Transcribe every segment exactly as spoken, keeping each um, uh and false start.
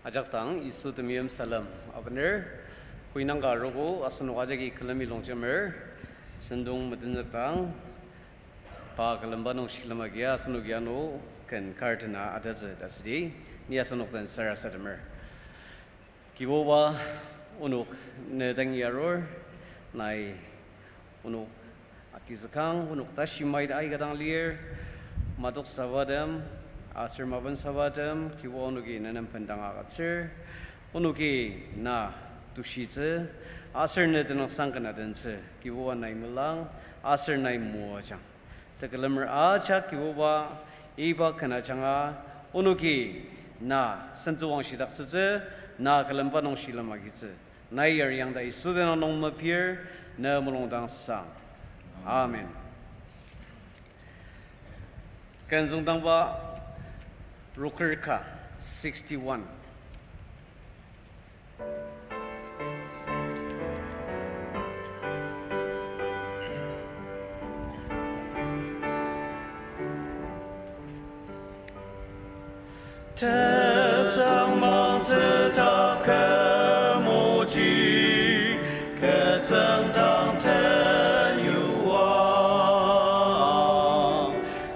Ajak dang Yisu temeim salem abener, kuinangka arogo asenok ajaki külemi longjemer, sentong metenzük dang, pa külemba nung shilem agia asenoki ano ken kar tena atatsü ta südi, ni asenok den sarasademer. Kibuba, onok ne dangi arur, nai onok agizükang, onok tashi mait aika dang lir, matok sabatem, aser mapen sabatem, Kibuba onoki ne nem bendang agütsür, onoki na tushitsü, aser ne tenüngsang ken adentsü, Kibuba nai melang, aser nai moajang. Tekülemer ajak Kibuba, iba ken ajanga, onoki na sentsüwangshidaktsütsü, na külemba nung shilem agitsü. Nai yariang ta Yisu tenüng nung mepir, ne mulung dang sang. Amen. Ken züngdangba rokür ka, sixty-one. Tesüngmangtsü taküm oji, kü tsüngdang tenyuang.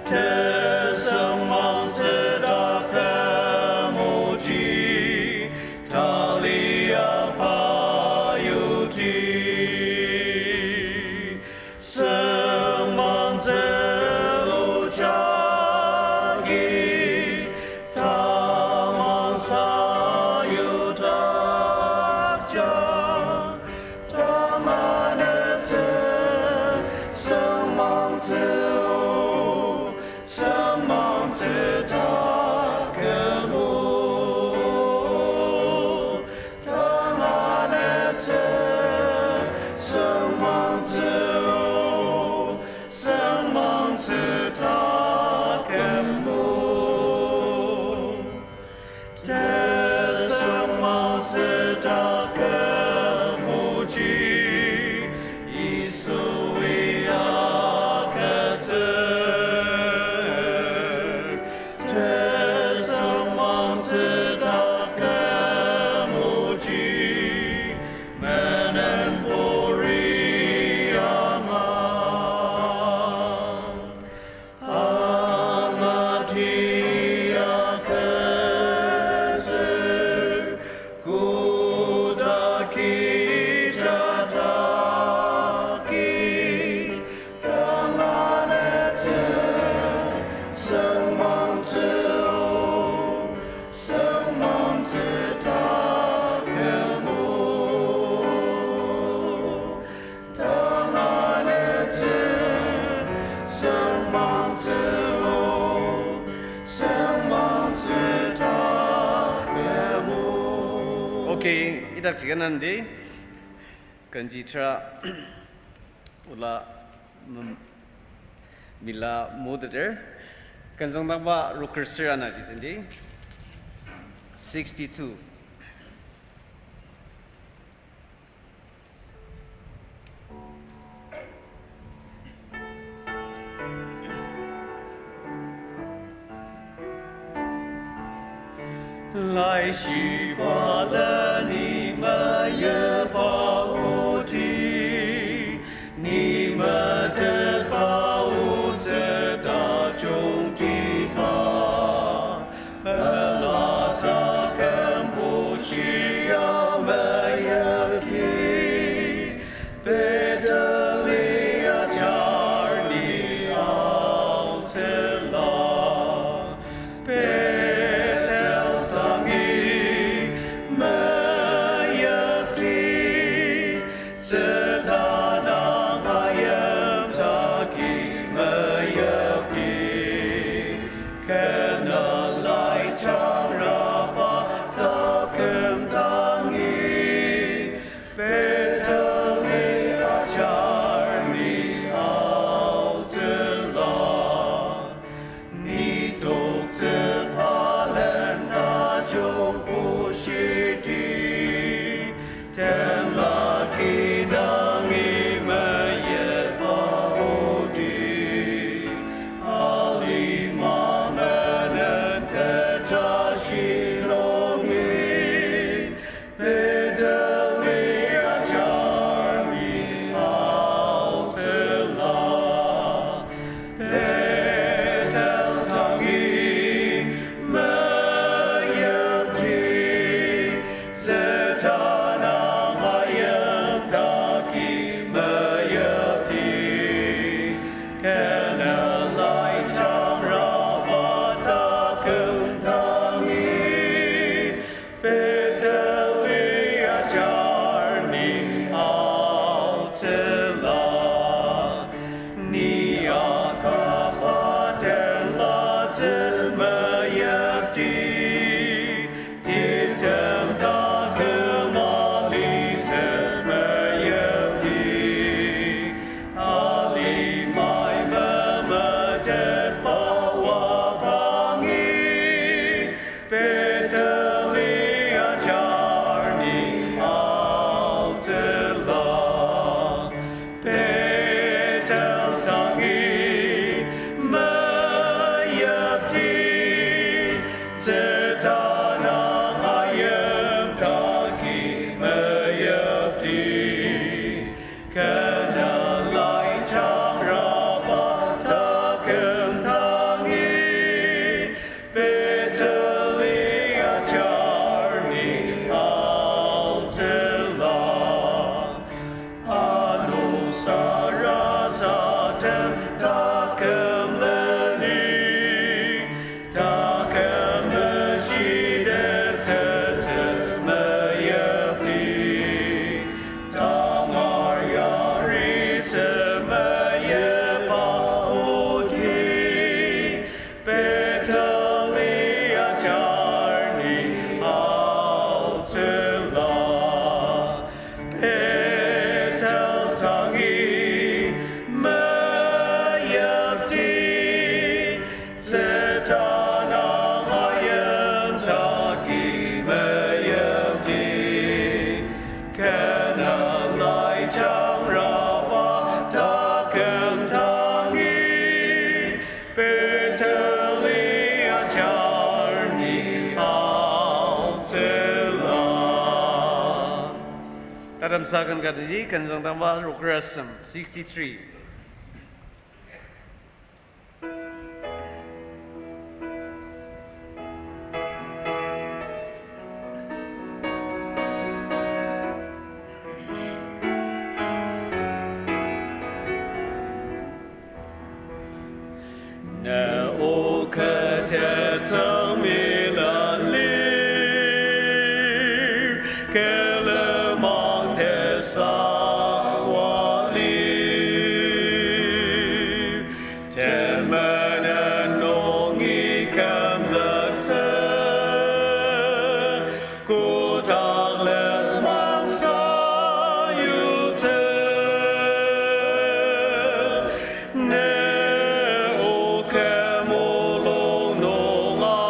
Tesüngmangtsü taküm oji, tali apa yuti. Sengmangtsü o jagi tamang sayutakja, tanganetsü sengmangtsü o, sengmangtsü taküm o. Tanganetsü sengmangtsü o, sengmangtsü taküm o. Tesüngmangtsü taküm oji, Yisui agütsür. Tesüngmangtsü taküm oji, menen puri anga. Angati agütsür, kotaki jataki, tanganetsü sengmangtsü o, sengmangtsü taküm o. Tanganetsü sengmangtsü o, sengmangtsü taküm o. Okay, idak chikanandi, kanji tera ola mem-, mila moteter, ken züngdangba rokür ser ana jitendi, sixty-two. Laishiba le ni meyipa oti, ni metetba otsü tajungtiba, pela taküm bushia meyipti, Beteli ajar ni aotsüla. Betel tangi meyipti, tsüta nang ayim tagi meyipti, kena lai jangraba taküm tangi, Beteli ajar ni aotsüla. Ni toktsüba len tajung bushiti, tenla kidangi meyipba oti, alima menen tejashi nungi, Beteli ajar ni aotsüla. Betel tangi meyipti, tsüta nang ayim tagi meyipti, kena lai jangraba taküm tangi, Beteli ajar ni aotsüla. Ni akaba tenlatsü meyipti, timtem taküm alitsü meyipti, alimai memetetba wabangi, Beteli ajar ni aotsüla. Betel tangi meyipti, tsüta nang ayim tagi meyipti, kena lai jangraba taküm tangi, Beteli ajar ni aotsüla. Ano sarasadem taküm leni, taküm meshidetsütsü meyipti, tangar yaritsü meyipba oti, Beteli ajar ni aotsüla. Betel tangi meyipti, tsüta nang ayim tagi meyipti, kena lai jangraba taküm tangi, Beteli ajar ni aotsüla. Tatem sa ken ka teti, kenzüng tangba roker asem, sixty-three. Ne o kü tetsüng milen lir, külemang tesawa lir. Temenen nungi kümzüktsü, kotak lenmang sayutsü. Ne o kü mulung nunga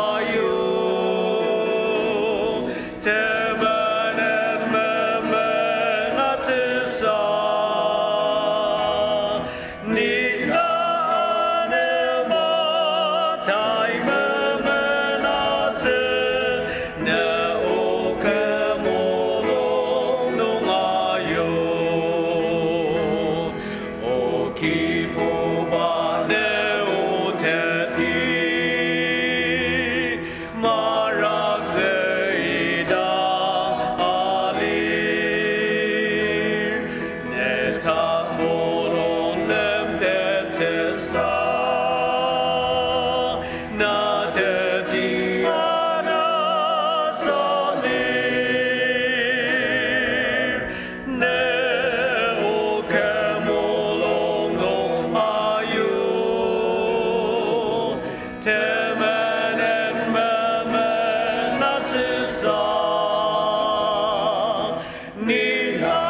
Sa, na teti ana sa lir, ne o kü mulung nung ayu, temenen memenatsüsa. Ni na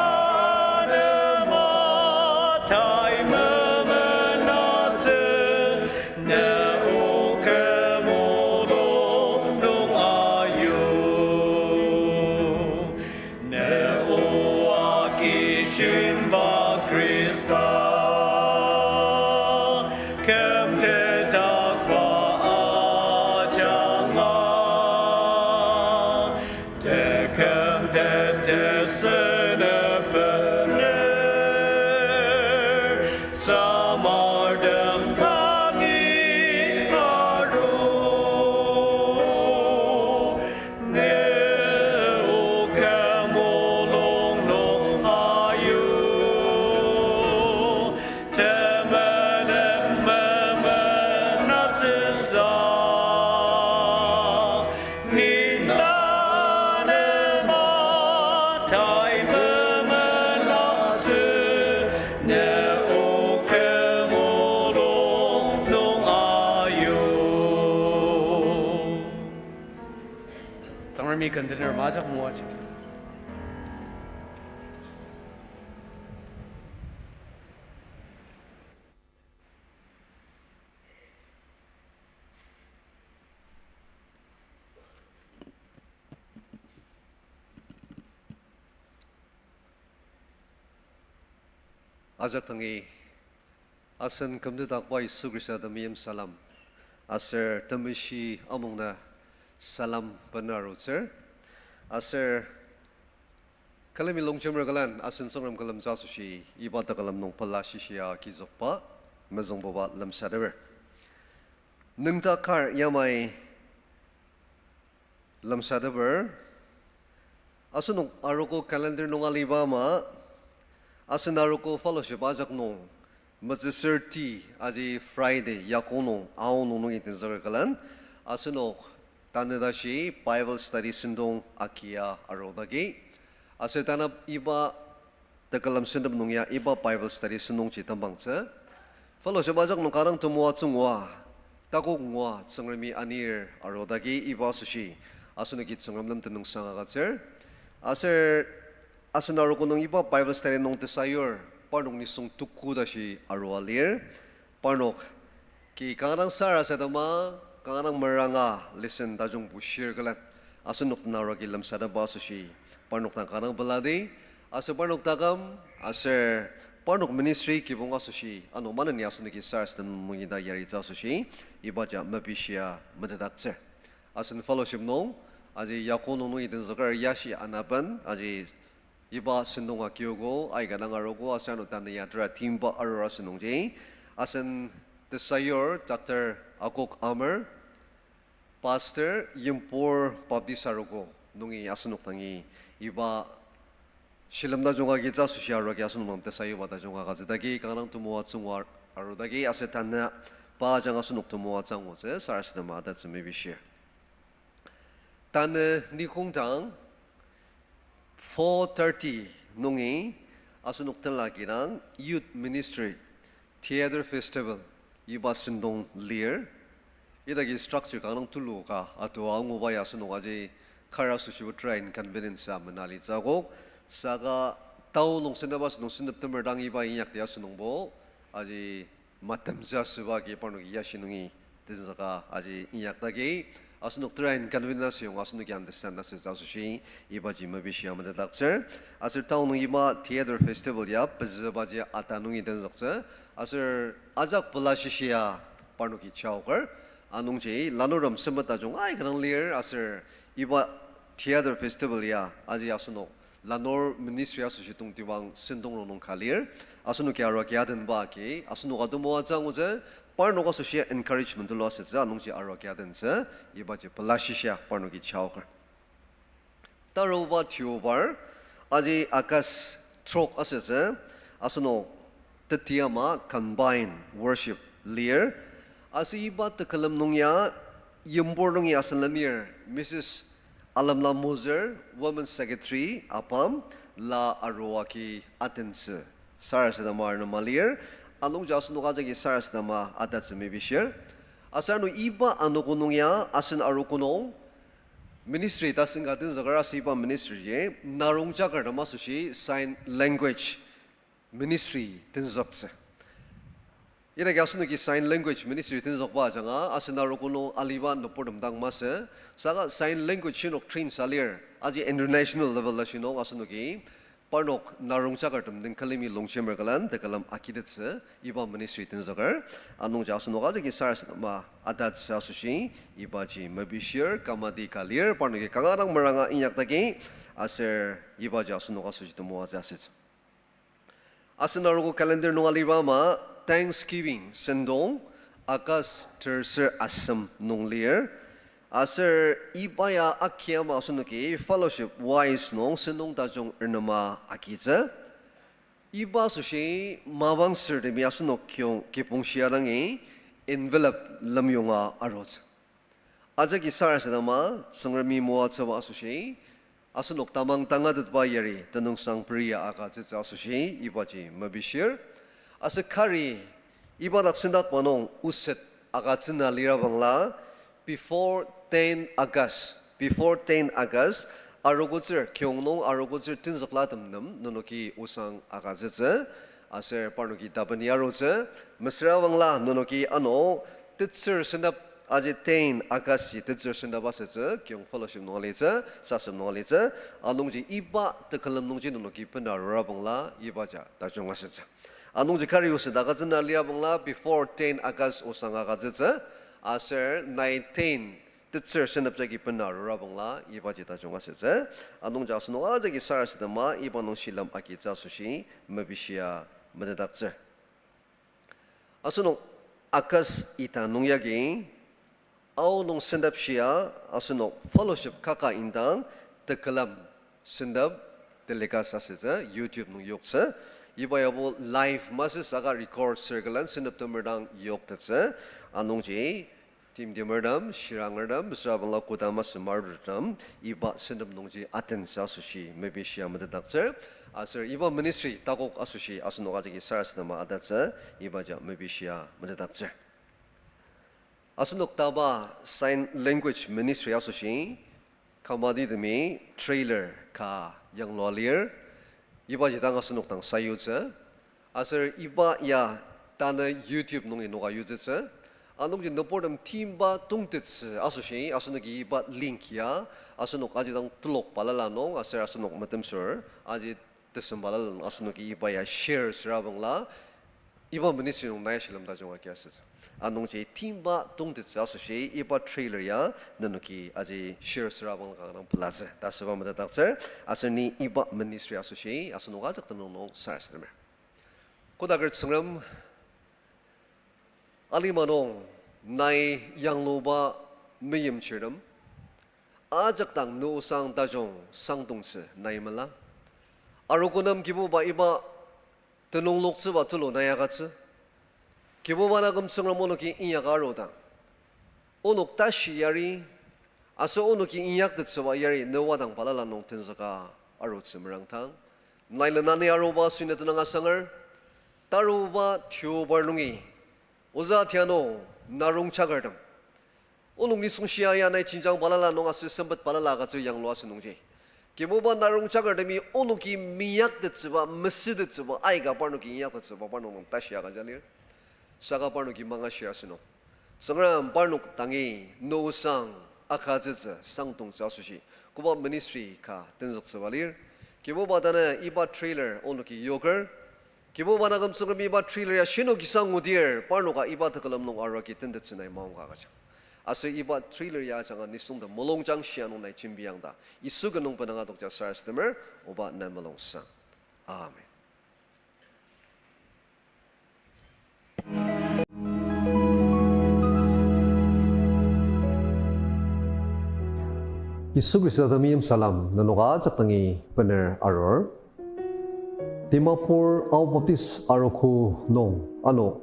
nem atai memenatsü, ne o kü mulung nung ayu. Ne o akishimba Khrista, kümtetakba ajanga, teküm tete senep bener, samartem tangi aru. Ne o kü mulung nung ayu, temenen memenatsüsa. Ni na nem atai memenatsü, ne o kü mulung nung ayu. Tsüngremi ken tener majak moaji. Ajak dangi asen kümtetdakba Yisu Khrista temeim salem, aser temeshi amungna salem bener arutsür. Aser külemi longjemer külen asen Tsüngrem külemtsü asoshi iba tekülem nung pela shishia kizükba mezüngbuba lemsateper. Nüngdak kar yamai lemsateper. Asenok arogo calendar nung aliba ama, asen arogo fellowship ajak nung, metsüsürti aji Friday, yakong nung, aonung nungi tenzüker külen, asenok tanü tashi Bible study sentong akia arudaki. Aser tanü iba tekülem sentep nung ya iba Bible study sentongji tembangtsü. Fellowship ajak nung kanga temoatsü ngua, takok ngua Tsüngremi anir arudaki iba asoshi asenoki Tsüngrem nem tenüngsang agütsür. Aser asen arogo nung iba Bible study nung tesayur, parnok nisung tuku tashi arua lir. Parnok ki kanga dang sarasadema, kanga dang meranga lesson tajungbo shir külen, asenok den arogo ki lemsateba asoshi parnok dang kanga dang peladi, aser parnok taküm, aser parnok ministry kibong asoshi ano maneni asenoki sarasadem nungi ta yaritsü asoshi ibaji mepishia metetdaktsür. Asen fellowship nung, aji yakong nung nungi tenzüker yashi anaben, aji iba sentong akiogo, aika dang arogo, aser ano tanü ya tera timba arur asünungji, asen tesayur Doctor Akok Amer, Pastor Yimpur Baptist Arogo nungi asenok dangi iba shilem tajung agitsü asoshi aruagi asenok nem tesayuba tajung agütsüdaki kanga dang temoatsü ngua arudaki aser tanü pa ajanga asenok temoatsü angutsü sarasadema tatsü mepishir. Tanü nikongdang four thirty nungi asenok tenla kidang Youth Ministry Theatre Festival iba sentong lir. Idaki structure kanga dang tulu ka atua anguba ya asenok aji kar asoshi otra inconvenience a mena litsü akok. Saka tao nung sendaba asenok sendep temer dang iba inyakdi asenokbo aji matemtsü asüba agi parnoki yashi nungi tenzüka aji inyakdagi, asenok tera inconvenience asüyong asenoki understand asütsü asoshi ibaji mepishia metetdaktsür. Aser tao nung iba theatre festival ya pezübaji ata nungi tenzüktsü. Aser ajak pela shishia parnoki chaoker. Anungji lanurtem sempet tajung aika dang lir aser iba theatre festival ya aji asenok lanur ministry asoshi tongtibang sentong rongnung ka lir. Asenoki arua kia adenba agi asenok temoatsü angutsü, parnok asoshi encouragement tulu asütsü, anungji arua kia adentsü, ibaji pela shishia parnoki chaoker. Taruba tiobar, aji August trok asütsü, asenok teti ama combine worship lir. Aser iba tekülem nung ya yimbo nungi asen lenir Missus Alemla Moser, Women Secretary, apam, la arua agi atentsü sarasadema arnema lir. Anungji asenok ajaki sarasadema atatsü mepishir. Aser ano iba anogo nung ya asen arogo nung ministry tasen ka tenzüker aser iba ministry ji narongjakertem asoshi sign language ministry tenzüktsü. Idaki asenoki sign language ministry tenzükba ajanga asen arogo nung aliba nüburtem dang masü, saka sign language shinok train salir, aji international level ta shinok asenoki parnok narongjakertem den külemi longjemer külen tekülem agitettsü iba ministry tenzüker. Anungji asenok ajaki sarasadema atatsü asoshi ibaji mepishir, kamati ka lir, parnoki kanga dang meranga inyaktaki, aser ibaji asenok asoshi temoatsü asütsü. Asen arogo calendar nung aliba ama Thanksgiving sentong August terser asem nung lir. Aser iba ya aki ama asenoki fellowship wise nung sentong tajung renema agitsü. Iba asoshi mapang sürtemi asenok kiyong kibong shia dangi envelope lemyonga arutsü. Ajaki sarasadema Tsüngremi moatsüba asoshi asenok tamang tangatetba yari tenüngsang peria agütsütsü asoshi ibaji mepishir. Aser kari iba dak sendakba nung oset agütsüna lirabangla, before ten August, before ten August, arogotsür kiyong nung arogotsür tenzüklatem nem nenoki osang agütsütsü. Aser parnoki tapeni arutsü, mesüra bangla nenoki ano tetsür sentep, aji ten August ji tetsür sentep asütsü, kiyong fellowship nung alitsü, sasem nung alitsü, anungji iba tekülem nungji nenoki bena arura bangla ibaji tajung asütsü. Anungji kari oset agütsüna lirabangla before ten August osang agütsütsü, aser nai ten tetsür sentep jagi bena arura bangla ibaji tajung asütsü. Anungji asenok ajaki sarasadema iba nung shilem agitsü asoshi mepishia metetdaktsür. Asenok August ita nung yagi, aonung sentep shia, asenok fellowship kaka indang tekülem sentep telecast asütsü, YouTube nung yoktsü. Iba yabo live masü saka record circle-en sentep temer dang yoktettsü. Anungji timtimertem, shirangertem, mesüra bangla kodama semartem, iba sentep nungji atentsü asoshi mepishia metetdaktsür. Aser iba ministry takok asoshi asenok ajaki sarasadema atatsü, ibaji mepishia metetdaktsür. Asenok taba sign language ministry asoshi kamatitemi trailer ka yanglua lir. Ibaji dang asenok dang sayutsü. Aser iba ya tanü YouTube nungi noka yutsütsü. Anungji nüburtem timba tongtettsü asoshi asenoki iba link ya asenok aji dang telok balala nung aser asenok metemsür aji tesem balala nung asenoki iba ya share süra bangla iba ministry nung nai shilem tajung agi asütsü. Anungji timba tongtettsü asoshi iba trailer ya nenoki aji share süra bangla kanga dang pelatsü ta asüba metetdaktsür. Aser ni iba ministry asoshi asenok ajak tenüng nung sarasademer. Kodaker Tsüngrem, alima nung nai yangluba meimchirtem ajak dang ne osang tajung sangdongtsü nai mela. Arogo nem Kibuba iba tenüng loktsüba tulu nai agütsü. Kibuba naküm Tsüngrem onoki inyaka arudang, onok tashi yari, aser onoki inyaktettsüba yari ne wadang balala nung tenzüka arutsü merangtang. Nai lenani aruba süni tenüng asanger, taruba tiobar nungi, ozü tianu, narong chakertem, onok nisung shia ya nai jenjang balala nung aser sempet balala agütsü yanglua asü nungji, Kibuba narong chakertemi onoki minyaktettsüba, mesütettsüba aika parnoki inyaktettsüba parnok nung tashi agüja lir. Saka parnoki mangashir asünung, Tsüngrem parnok dangi ne osang agütsütsü sangdongtsü asoshi koba ministry ka tenzüktsüba lir. Kibuba tanü iba trailer onoki yoker. Kibuba naküm Tsüngrem iba trailer ya shinoki sang ngudir parnoka iba tekülem nung arua agi tentettsü nai maongka agüjang. Aser iba trailer ya ajanga nisungtem mulungjang shia nung nai jembiang ta Yisu ken nung benanga adokja sarasademer, oba nai mulungsang. Amen. Yisu Khrista temeim salem nenok ajak dangi bener arur. Dimapur Ao Baptist Arogo nung ano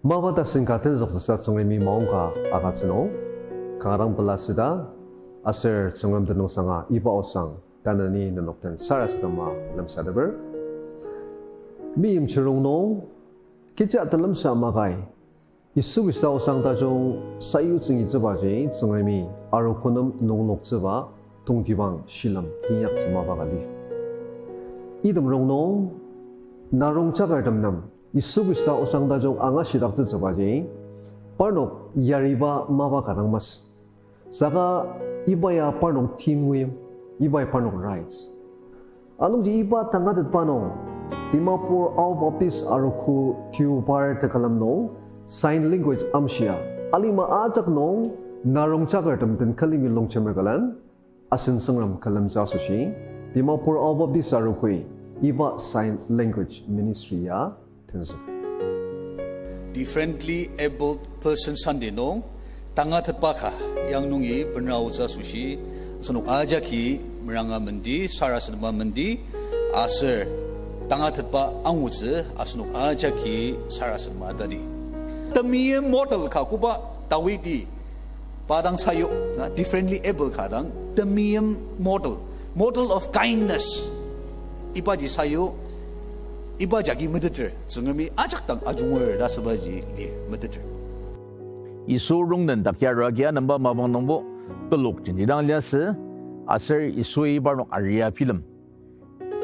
mapa tasen ka tenzüktsüsa Tsüngremi maongka agütsü nung, kanga dang pela süda, aser Tsüngrem tenüngsanga iba osang tanü ni nenok den sarasadema lemsateper. Meimchir rongnung, kecha telemsa makai, Yisu Khrista osang tajung sayutsüngitsübaji Tsüngremi arogo nem nungnoktsüba tongtibang shilem teinyaktsü mapa ka lir. Item rongnung, narong jakertem nem Yisu Khrista osang tajung angashidaktsütsübaji parnok yariba mapa ka dang masü. Saka iba ya parnok team nguim, iba ya parnok rights. Anungji iba tangatetba nung, Dimapur Ao Baptist Arogo Deobar tekülem nung sign language amshia, alima ajak nung narong jakertem den külemi longjemer külen, asen Tsüngrem külemtsü asoshi, Dimapur Ao Baptist Arogoi iba sign language ministry ya tenzük. Differently Abled Person Sunday nung tangatetba ka yang nungi benra aotsü asoshi, asenok ajaki meranga mendi, sarasadema mendi, aser tangatetba angutsü asenok ajaki sarasadema tadi. Temeim model ka koba Dawidi pa dang sayu, na, differently able ka dang, temeim model, model of kindness. Ibaji sayu, iba jagi meteter, Tsüngremi ajak dang ajunger ta asübaji li meteter. Yisu rongden dak ya arua agi anemba mapang nungbo telok jenti dang liasü, aser Yisui parnok aria bilem.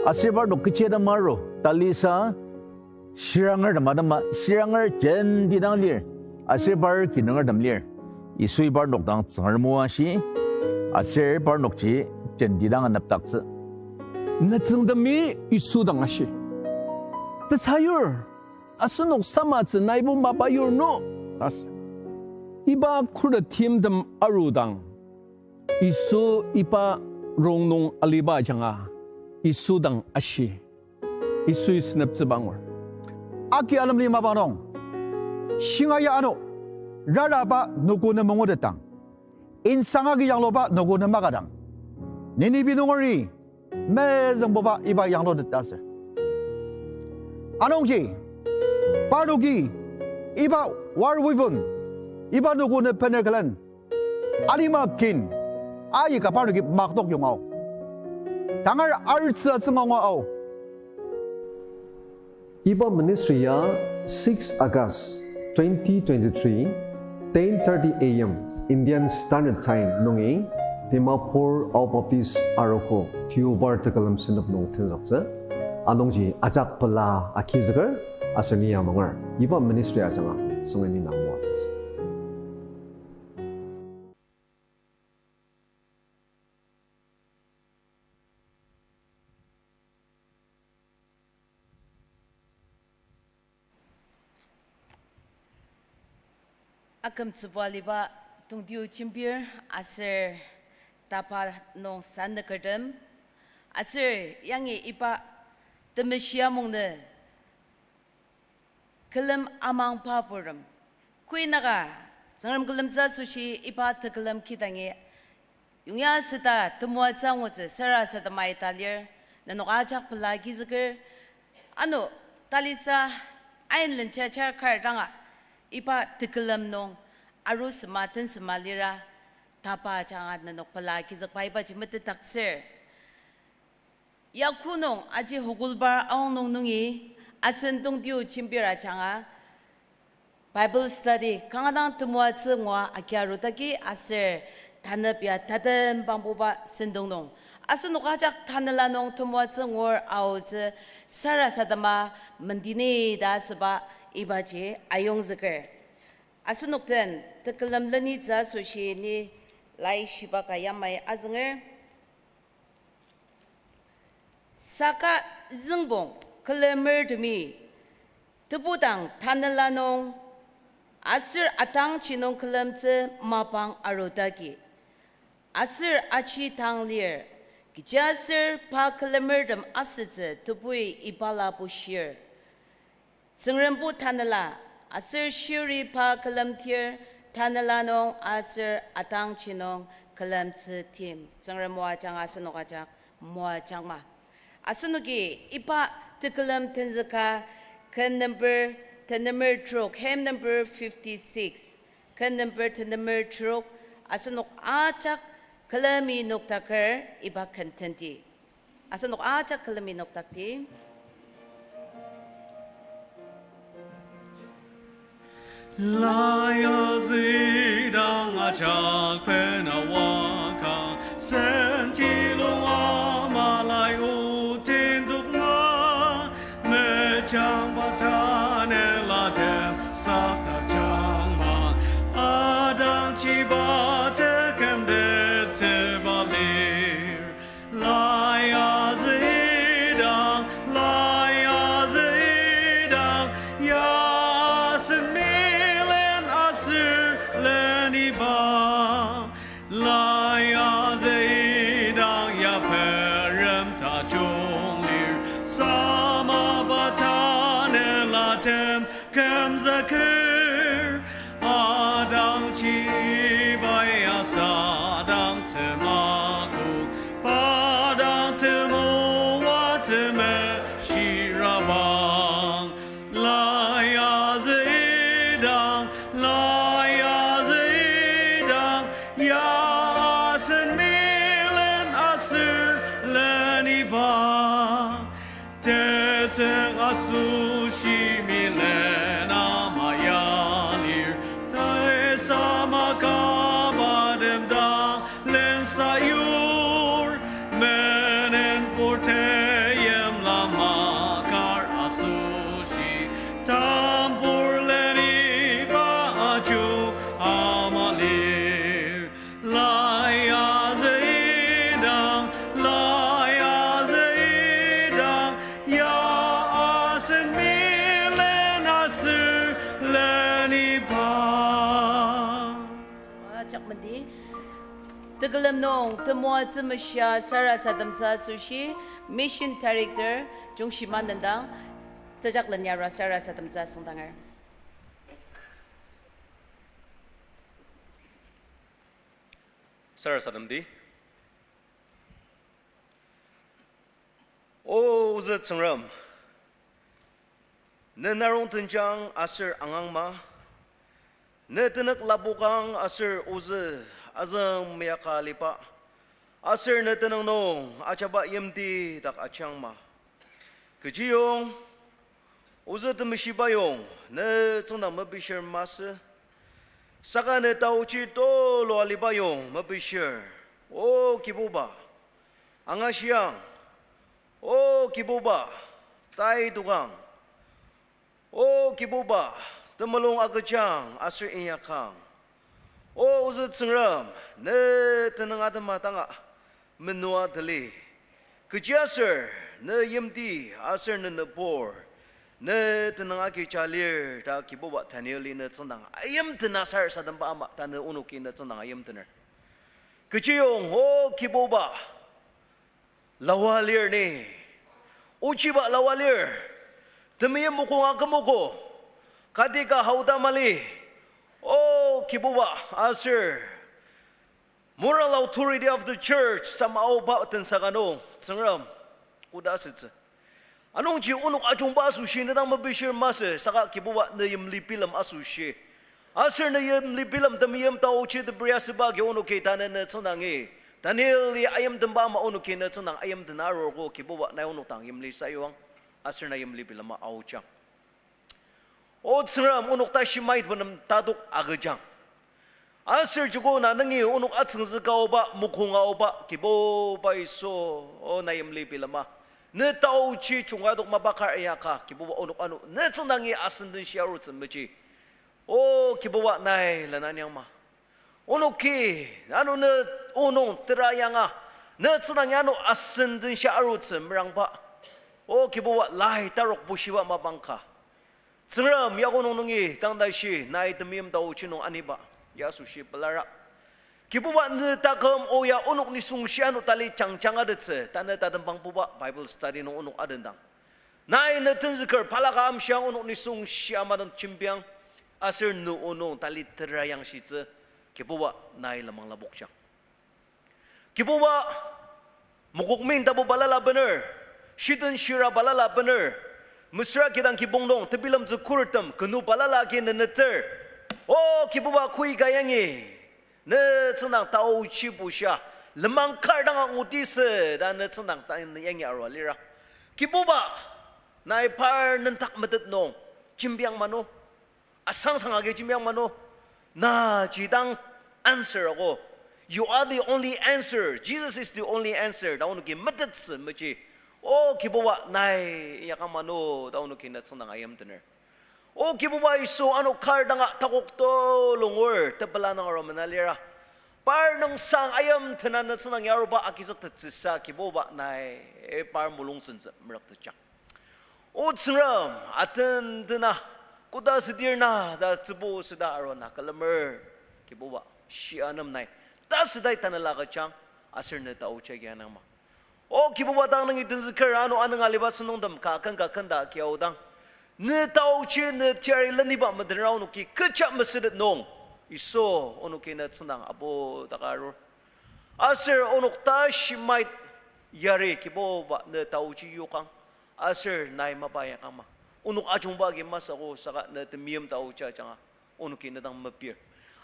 Aser parnok kechi atema aru, talisa, shirangertem atema, shiranger jenti dang lir, aser par kinungertem lir. Yisui parnok dang Tsüngrem o ashi, aser parnokji jenti dang anepdaktsü. Nütsüngtemi Yisu dang ashi, tesayur, asenok samatsü naibo mapa yur no, ta asü. Iba khuret timtem arudang, Yisu iba rongnung aliba ajanga, Yisu dang ashi, Yisui seneptsüba angur. Agi alemli mapa nung, shinga ya ano, raraba nogo nem mangutetdang, insang agi yangluba nogo nem makadang, Ninibi nungeri mezüngbuba iba yanglutet ta asü. Anungji, parnoki iba war weapon, iba nogo nem bener külen, alima kin, aika parnoki maktok yonga ao. Tangar artsü atsünga ao. Iba ministry ya six August twenty twenty-three, ten thirty A M Indian Standard Time nungi Dimapur Ao Baptist Arogo Deobar tekülem senep nung tenzüktsü. Anungji ajak pela agizüker, aser ni amanger iba ministry ajanga Tsüngremi nang moatsütsü. Akümtsüba aliba tongtio jembir aser tapa nung sanükertem, aser yangi iba temeshi amungnü külem amangba purtem, koinaka Tsüngrem külemtsü asoshi iba tekülem kidangi yongya süta temoatsü angutsü sarasademai ta lir, nenok ajak pela agizüker. Ano talisa ain lencha char kar danga iba tekülem nung arusema tensema lira tapa ajanga nenok pela agizükba ibaji metetdaktsür. Yaku nung aji Hokulbar aonung nungi asen tongtio jembir ajanga Bible study kanga dang temoatsü ngua agia arudaki aser tanep ya tatem bangbuba sentong nung asenok ajak tanela nung temoatsü ngur aotsü sarasadema mendini ta asüba ibaji ayongzüker. Asenok den tekülem lenitsü asoshi ni laishiba ka yamai azünger. Saka züngbong külemertemi tebudang tanela nung aser atangji nung külemtsü mapang arudaki, aser aji tang lir, kechiaser pa külemertem asütsü tebui ibala bushir. Tsüngrembo tanela, aser shiri pa külemtir, tanela nung aser atangji nung külemtsü tim. Tsüngrem o ajanga asenok ajak moajangma. Asenoki iba tekülem tenzüka ken number, tenemer trok, hymn number fifty-six, ken number tenemer trok, asenok ajak külemi noktaker iba ken tenti. Asenok ajak külemi noktakti. Lai azüdang ajak pena waka, sentilung ama lai utindukma, mejangba tanela tem sakta jangma, adangjiba tekümdetsüba lir. Lai azüdang, lai azüdang, ya asen milen aser leniba. Lai azüdang ya perem tajung lir, samaba tanela tem kümzüker. Adangji bai asadang tsümakok, padang temoatsü meshirabang. Lai azüdang, lai azüdang, ya asen milen aser leniba. Tetsüng asoshi milen ama ya lir, tai sama kaba tem dang len sayur, menen pur teyimla makar asoshi, tambur leniba ajuk ama lir. Lai azüdang, lai azüdang, ya asen milen aser leniba. Ajak mendi. Tekülem nung temoatsü meshia sarasademtsü asoshi, Mission Director Jungshima Nendang, tejaklen yara sarasademtsü asüngdanger. Sarasademdi. O ozü Tsüngrem, ne narong tenjang aser angangma, ne tenük lapokang aser ozü azüng meyaka aliba, aser ne tenüng nung ajaba yimti dak ajangma. Kechiyong, ozü temeshibayong, ne tsüngdang mepishir masü. Saka ne taochi tulu alibayong mepishir. O Kibuba, angashiang. O Kibuba, tai tokang. O Kibuba, temulung agüjang aser inyakang. O ozü Tsüngrem, ne tenüng atema danga menua tali. Kechiaser ne yimti aser ne nübur, ne tenüng agija lir ta Kibuba Danieli ne tsüngdang ayimtena sarasademba ama tanü onoki ne tsüngdang ayimtener. Kechiyong, O Kibuba, lawa lir ni. Ochiba lawa lir. Temeim mokonga kümogo. Kati ka haoda mali. O Kibuba, aser moral authority of the church sama aoba tensaka nung, Tsüngrem, koda asütsü. Anungji onok ajungba asoshi ne dang mepishir masü, saka Kibuba ne yimli bilem asoshi. Aser ne yimli bilem temeim taochi tebria süba agi onoki tanü ne tsüngdangi Danieli ayimtenba ama onoki ne tsüngdang ayimtena arogo Kibuba nai onok dang yimli sayuang. Aser na yimli bilema aojang. O Tsüngrem onok tashi mait benem tatok agüjang. Aser joko na nungi onok atsüngzüka aoba, mokonga aoba, Kibuba Yisu, o na yimli bilema. Ne taochi chunga tok mapa kar inyaka, Kibuba onok ano, ne tsüngdangi asen den shia arutsü meji. O Kibuba nai lenanyangma. Onoki, ano ne onok tera yanga, ne tsüngdangi ano asen den shia arutsü merangba. O Kibuba lai tarok bushiba mapang ka. Tsüngrem yago nung nungi tang tashi nai temeim taochi nung aniba, ya asoshi pelara. Kibuba ne taküm oya onok nisung shia ano tali jangjang atettsü, tanü tatembangbuba Bible study nung onok atendang. Nai ne tenzüker balaka amshiang onok nisung shia madan jembiang, aser ne onok tali tera yangshitsü, Kibuba nai lenmang lapokjang. Kibuba, mokokmin tapu balala bener, Shiten shira balala bener, mesüra kidang kibong nung tebilemtsü khurettem kenu balala agi neneter. O Kibuba, kü ka yangi ne tsüngdang taochi bushia, lenmang kar danga ngutisü ta ne tsüngdang ta yangi arua lira. Kibuba, nai par nendak metet nung jembiang mano, asangsang agi jembiang mano, na jidang answer ako. You are the only answer. Jesus is the only answer ta onoki metettsü meji. O Kibuba, nai yakang mano ta onoki ne tsüngdang ayimtener. O Kibuba Yisu, ano kar danga takok tulu ngur tepela nung arua mena lira. Par nung sang ayimtena ne tsüngdang yaruba agizüktettsüsa Kibuba, nai par mulung sentsü merüktetjang. O Tsüngrem, atendena, koda südir na ta tsübu süda arua na külemer, Kibuba, shia nem nai tasütai tanela agüjang, aser ne taochi agi anangma. O Kibuba, dang nungi tenzüker ano anüng aliba sentongtem ka ken ka ken ta kiaodang, ne taochi ne teyari leniba metenra onoki kecha mesütet nung, Yisu, onoki ne tsüngdang apu daka arur. Aser onok ta shimait yari Kibuba ne taochi yokang. Aser nai mapa yakangma. Onok ajungba agi masü ako saka ne temeim taochi ajanga onoki ne dang mepir.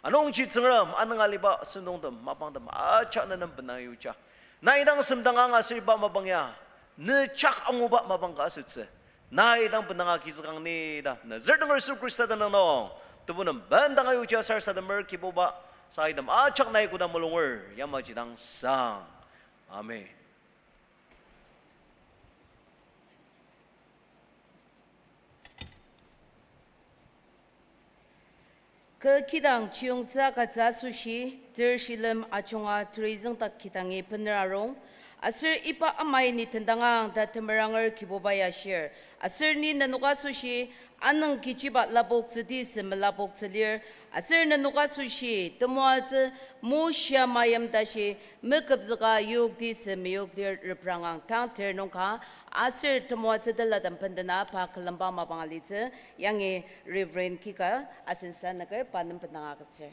Anungji Tsüngrem, anüng aliba sentongtem mapangtem ajak ne nem bena yuja. Nai dang semdangang aser iba mapang ya ne jak anguba mapang ka asütsü. Nai dang benanga agizükang ni ta Nazareth nunger Yisu Khrista tenüng nung tebu nem bendanga yuja sarasademer Kibuba, saka item ajak nai koda mulunger yamaji dang sang. Amen. Kü kidang chiyungtsü agütsü asoshi, ter shilem ajunga terizüngdak kidangi bener arung, aser iba amai ni tendangang ta temeranger Kibubai ashir, aser ni nenok asoshi anüng kechiba lapoktsüdi sü melapoktsü lir, aser nenok asoshi temoatsü moshia mayim tashi meküpzüka yokdi sü meyokdir reprangang. Tang ter nung ka aser temoatsü telatem bendena pa külemba mapang alitsü, yangi Reverend Kika asen sa nüker pa nem bendanga agütsür.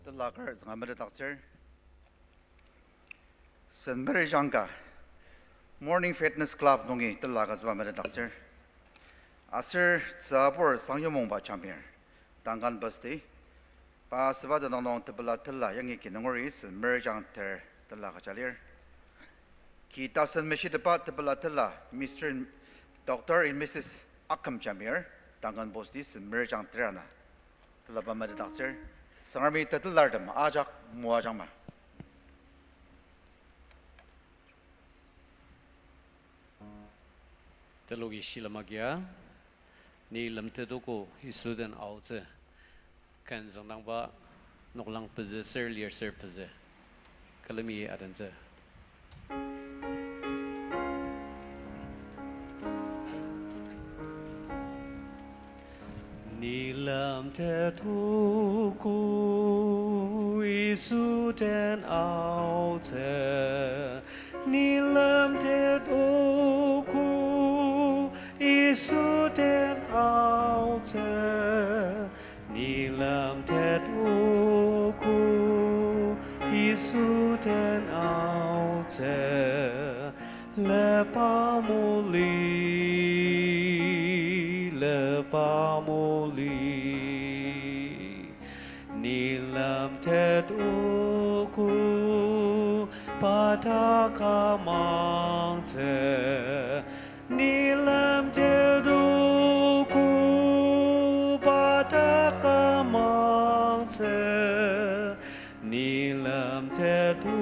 Telaker zünga metetdaktsür. Saint Mary Jangka Morning Fitness Club nungi tela agütsüba metetdaktsür. Aser tsübur Sangyumongba Jamir, Duncan Basti, pa asüba tenüng nung tepela tela yangi kinungeri Saint Mary Jang ter tela agüja lir. Ki tasen meshitepba tepela tela Mister and Doctor and Missus Akem Jamir, Duncan Basti, Saint Mary Jang ter ana telaba metetdaktsür. Tsüngremi tetelartem ajak moajangma. Teloki shilem agia, ni lemtetogo Yisu den aotsü. Ken züngdangba noklang pezü ser lir ser pezü. Külemi adentsü. Ni lemtetogo Yisu den aotsü. Ni lemtetogo Yisu den aotsü. Ni lemtetogo Yisu den aotsü. Lepa moli, lepa moli. Ni lemtetogo pa dak amangtsü. Ni lemtetogo pa dak amangtsü. Ni lemtetogo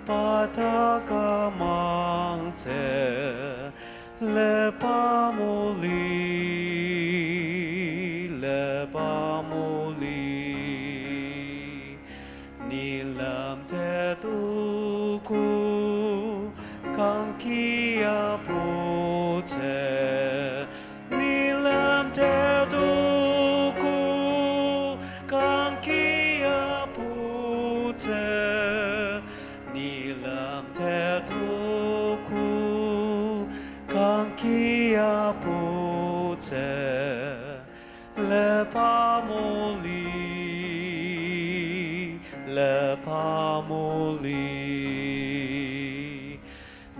pa dak amangtsü. Lepa moli, lepa moli. Ni lemtetogo Lepa moli, lepa moli.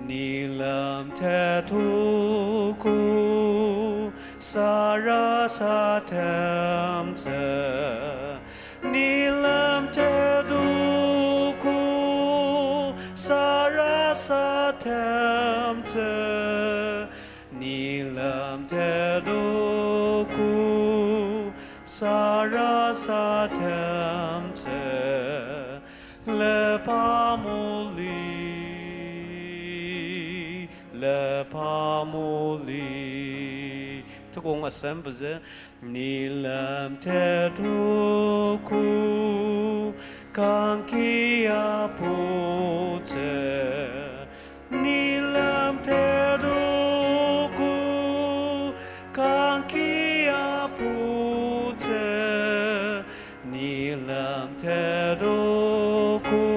Ni lemtet oku sarasademtsü. Ni lemtet oku sarasademtsü. Ni lemtet oku sarasademtsü. Lepa moli, lepa moli. Tukong asem pezü. Ni lemtet oku kangki aputsü. Ni lemtet oku kangki aputsü. Ni lemtet oku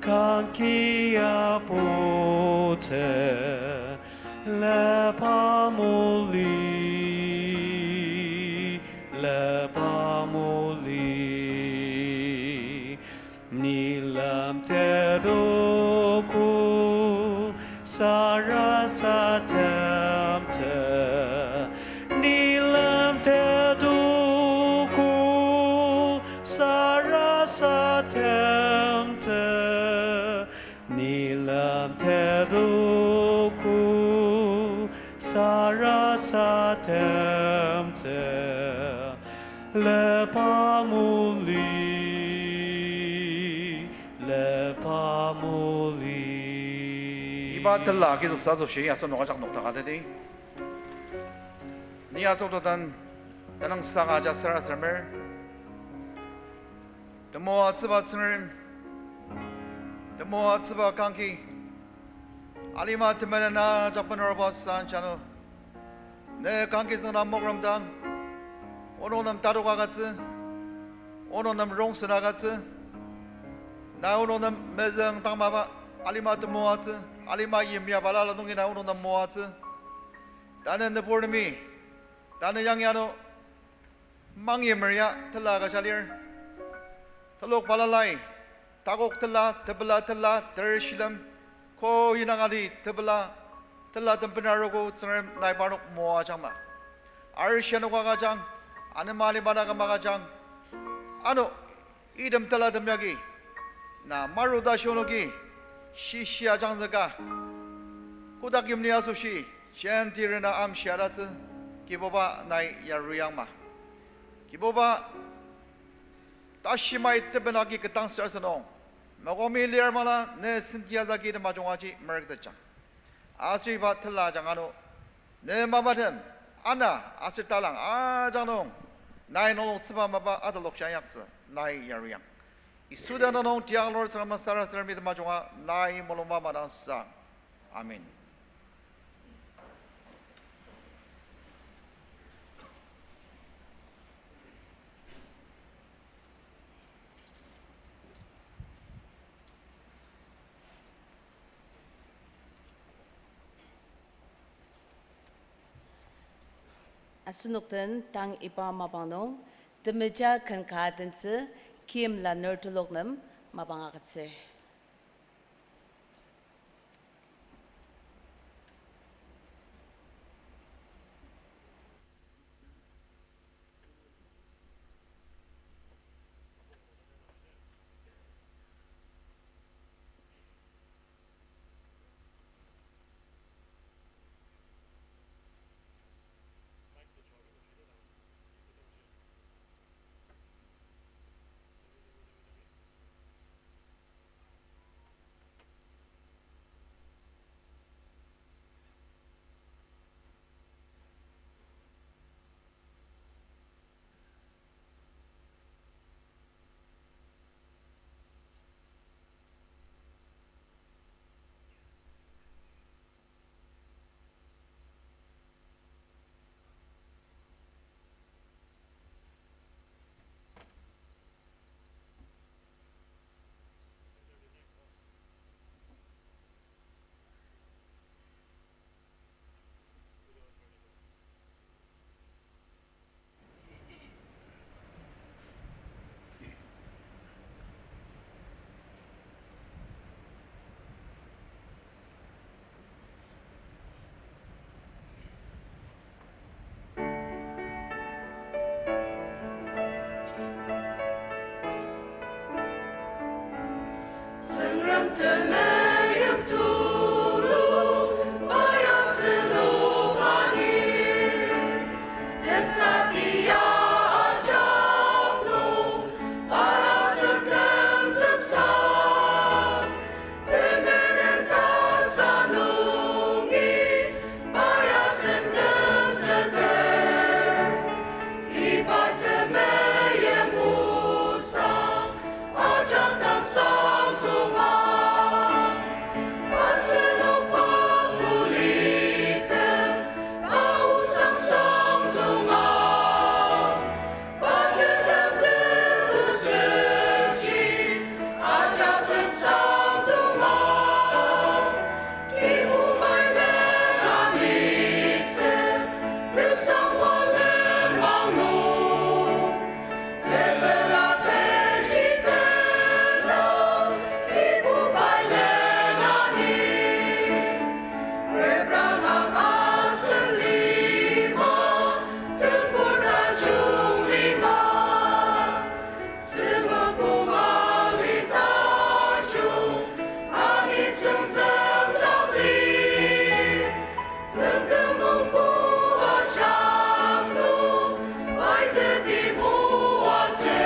kangki aputsü. Lepa moli, lepa moli. Ni lemtet oku sarasademtsü. Ni lemtet oku sarasademtsü. Ni lemtet oku sarasademtsü. Lepa moli, lepa moli. Iba tela agizüksa asoshi asenok ajak noktakteti. Ni asüngdang tenüngsang aja sarasademer. Temoatsüba Tsüngrem, temoatsüba kangki, alima temenen ajak bener oba san jano. Ne kangki züngdang mokrem dang, onok nem tatok agütsü, onok nem rongsen agütsü, nai onok nem mezüng tang mapa, alima temoatsü, alima yimya balala nungi nai onok nem moatsü. Tanü nübur nemi, tanü yangi ano, mangyimer ya tela agüja lir. Telok balalai, takok tela, tepela tela, ter shilem, ko inangadi tepela, tela tem bena arogo Tsüngrem nai parnok moajangma. Arishi anogo agüjang, anema alima dang küma agüjang. Ano, item telatem yagi, na maruta shionoki, shishia jangzüka, kotak yimli asoshi, jenti rena amshia tatsü, Kibuba nai yaruyangma. Kibuba, tashimai teben agi ketang sür asünung, mokomi lir mala ne senti azagi temajung aji merüktetjang. Aser iba tela ajanga ano, ne mapatem, ana, aser talang ajak nung, nai nungloktsüba mapa atalokja inyaktsü, nai yaruyang. Yisu tenüng nung tiak lur Tsüngrem sarasademi temajunga nai mulungba madangsang. Amen. Asenok den tang iba mapang nung, temeja ken ka tentsü, Kim lanur telok nem mapang agütsür. Temeim tulu, pai asenok anir. Tensati ya ajak nung, pai asen kümzüksang. Temenen ta sa nungi, pai asen kümzüker. Iba temeim osang, ajak dang sangdonga. Asenok pa kulitem, pa osang sangdonga. Pa teküm tetutsüji, ajak den sangdonga. Kibubai len anitsü, tesangwa lenmang nung. Tepela tenji tena, Kibubai len ani. Repranga asen lima, tebur tajung lima. Tsüngmokong ali tajung, ani süngzem tali. Tsüngdem mungbu ajak nung, pai teti moatsü.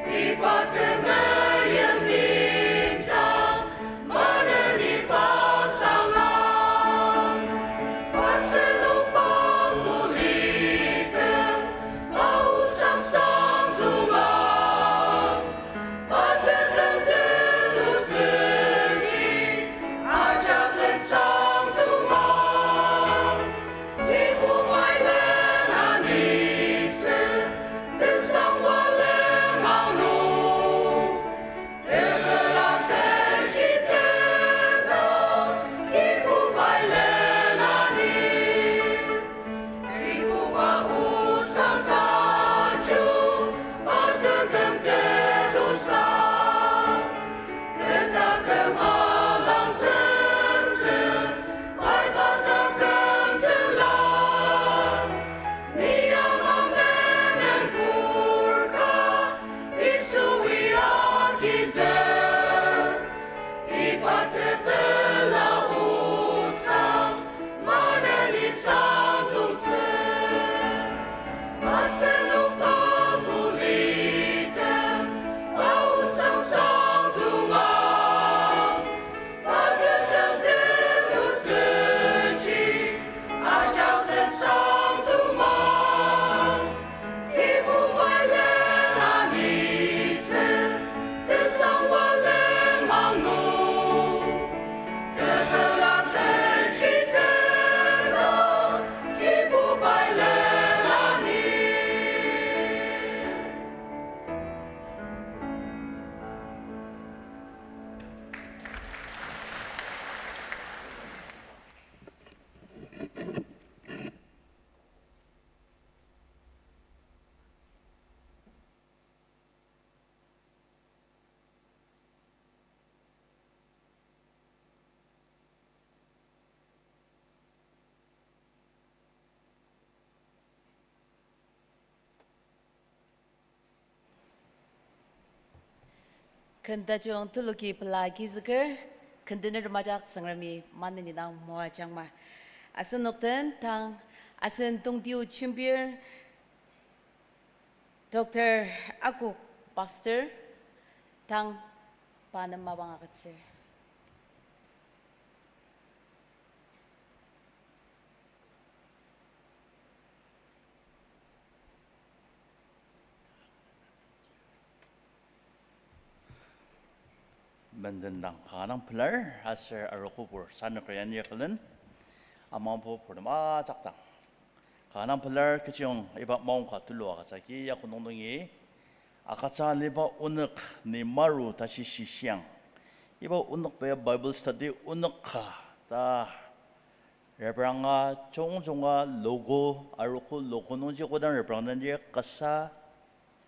Iba temeim bintang, maneni pa sanga. Asenok pa kulitem, pa osang sangdonga. Pa teküm tetutsüji, ajak den sangdonga. Kibubai len anitsü, tesangwa lenmang nung. Tepela tenji tena, Kibubai len ani. Kibuba osang tajung, pa teküm tetusa. Kü taküm alangzüktsü, pai pa taküm tela. Ni ama menen purka, Yisui agizük. Iba tepela osang, maneni sangdongtsü. Asenok pa kulitem, pa osang sangdonga. Pa teküm tetutsüji, ajak den sangdonga. Kibubai len anitsü, tesangwa lenmang nung. Tepela tenji tena, Kibubai len ani. Ken tajung tuluki pela agizüker, ken tener majak Tsüngremi maneni dang moajangma. Asenok den tang asen tongtiu jembir Doctor Akok Pastor tang pa nem mapang agütsür. Menden dang kanga pelar aser arogobur sanüker yani külen amangbo purtem ajak dang kanga pelar. Kechiyong iba maongka tulu agütsü agi yaku nung nungi agütsü aliba onük ni maru tashi shishiang. Iba onük paya Bible study onük ka ta repranga jungjunga logo, arogo logo nungji kodang reprang den lir kasa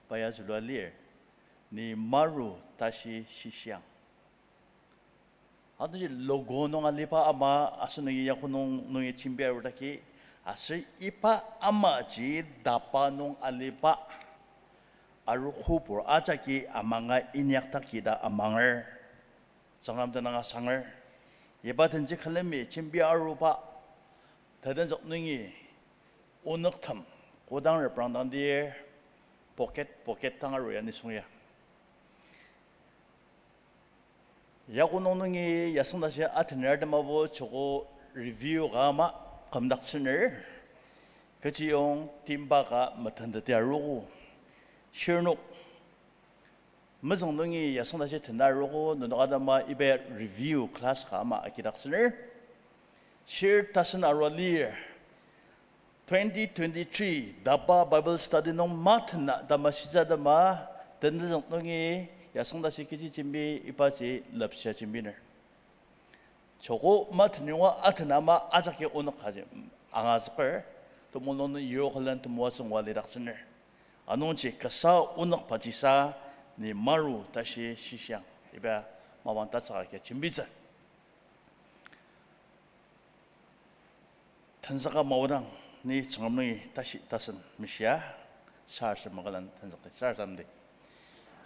paya zülua lir. Ni maru tashi shishiang. Anungji logo nung aliba ama asenoki yaku nung nungi jembi arudaki, aser iba amaji tapa nung aliba arogobur ajaki amanga inyakdaki ta amanger. Tsüngrem tenüng asanger, iba tenji külemi jembi aruba, tetenzük nungi onüktem kodang reprangdang dir, pocket, pocket dang aru ya nisung ya. Yako nung nungi yasüngdashi atener temabo joko review ka ama kümdaktsüner. Kechiyong timba ka metenteti arogo. Shirnok mezüng nungi yasüngdashi tena arogo, nenok atema iba review class ka ama agidaktsüner. Shir tasen arua lir, twenty twenty-three DABA Bible study nung matena tamashitsü atema, tenüzük nungi yasüngdashi kechi jembi ibaji lepshia jembiner. Joko matenunga atenama ajaki onük kaji angazüker, temulung nung yirok külen temoatsü ngua lidaktsüner. Anungji kasa onük pajisa ni maru tashi shishiang, iba mapang tatsüka agi jembitsü. Tenzüka maodang ni Tsüngrem nungi tashi tasen mishia, sarasadem makülen tenzükdi, sarasademdi.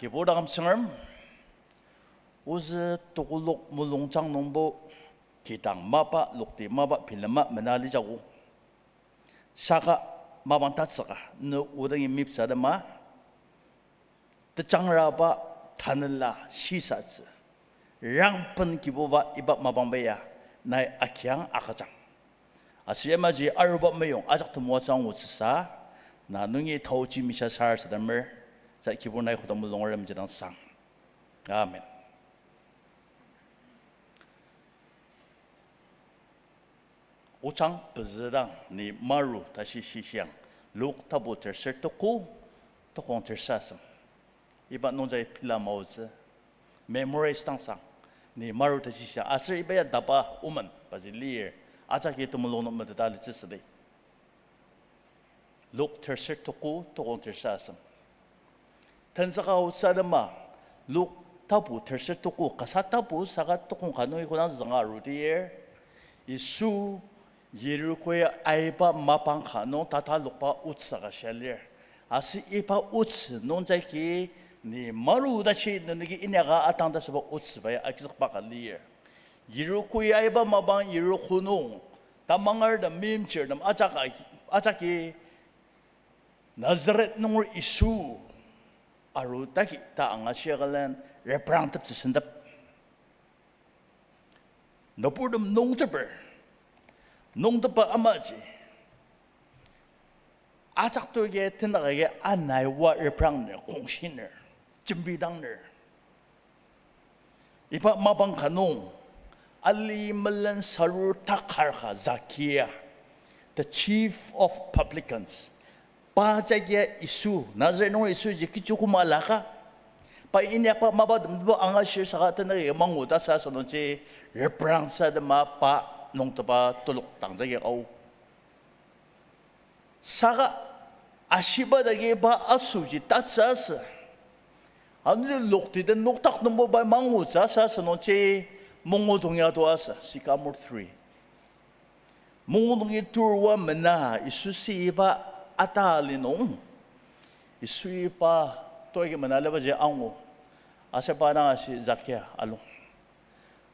Kibur taküm Tsüngrem, ozü tekolak mulungjang nungbo, kidang mapa, lokti mapa, bilema mena lijago. Saka mapang tatsüka, ne odangi miptsü atema, tejangraba tanela shisatsü, rangben Kibuba iba mapangba ya, nai agiang agüjang. Aser yamaji aruba meyong ajak temoatsü angutsüsa, na nungi taochi mishia sarasademer, sa Kibur nai kodang mulung arem jidang sang. Amen. Ojang pezü dang ni maru tashi shishiang, Luk tapu terser tuku, tukong terser asem. Iba nungji pila maotsü, memorize dang sang, ni maru tashi shishiang. Aser iba ya DABA woman paji lir, ajaki temulung nung meteta litsü südi. Luk terser tuku, tukong terser asem. Tenzüka otsü atema, Luk tapu terser tuku, kasa tapu saka tukong ka nungi kodang zünga arudir, Yisu Yeriko aiba mapang ka nung tatalokba otsü ka shia lir. Aser iba otsü nung jagi ni maru tashi nenoki inyaka atang ta süba otsüba ya agizükba ka lir. Yeriko aiba mapang Yeriko nung, tamangertem, meimchirtem ajak-, ajaki Nazaret nunger Yisu arudaki ta angashia külen reprangteptsü sentep. Nüburtem nungteper, nungtepa amaji ajak toki tenük agi anaiwa reprangner, kongshiner, jembidangner. Iba mapang ka nung, ali melen sarur takar ka Zakia, the chief of publicans. Pa jagi Yisu, Nazaret nunger Yisu ji kechi koma alaka. Pa inyakba mapatembo angashir saka tenük agi mangu ta sa asünungji reprangtsü atema pa nungtepa telok dang jagi ao. Saka ashiba jagi pa asoshi tatsü asü. Anungji lokti den nokdak nungbo pai mangutsü asü asünungji mongudong ya to asü, Sycamore three. Mongudongi turua mena Yisu si iba atali nung. Yisu iba toiki mena libaji angu. Aser pa dang ashi, Zakia, alung.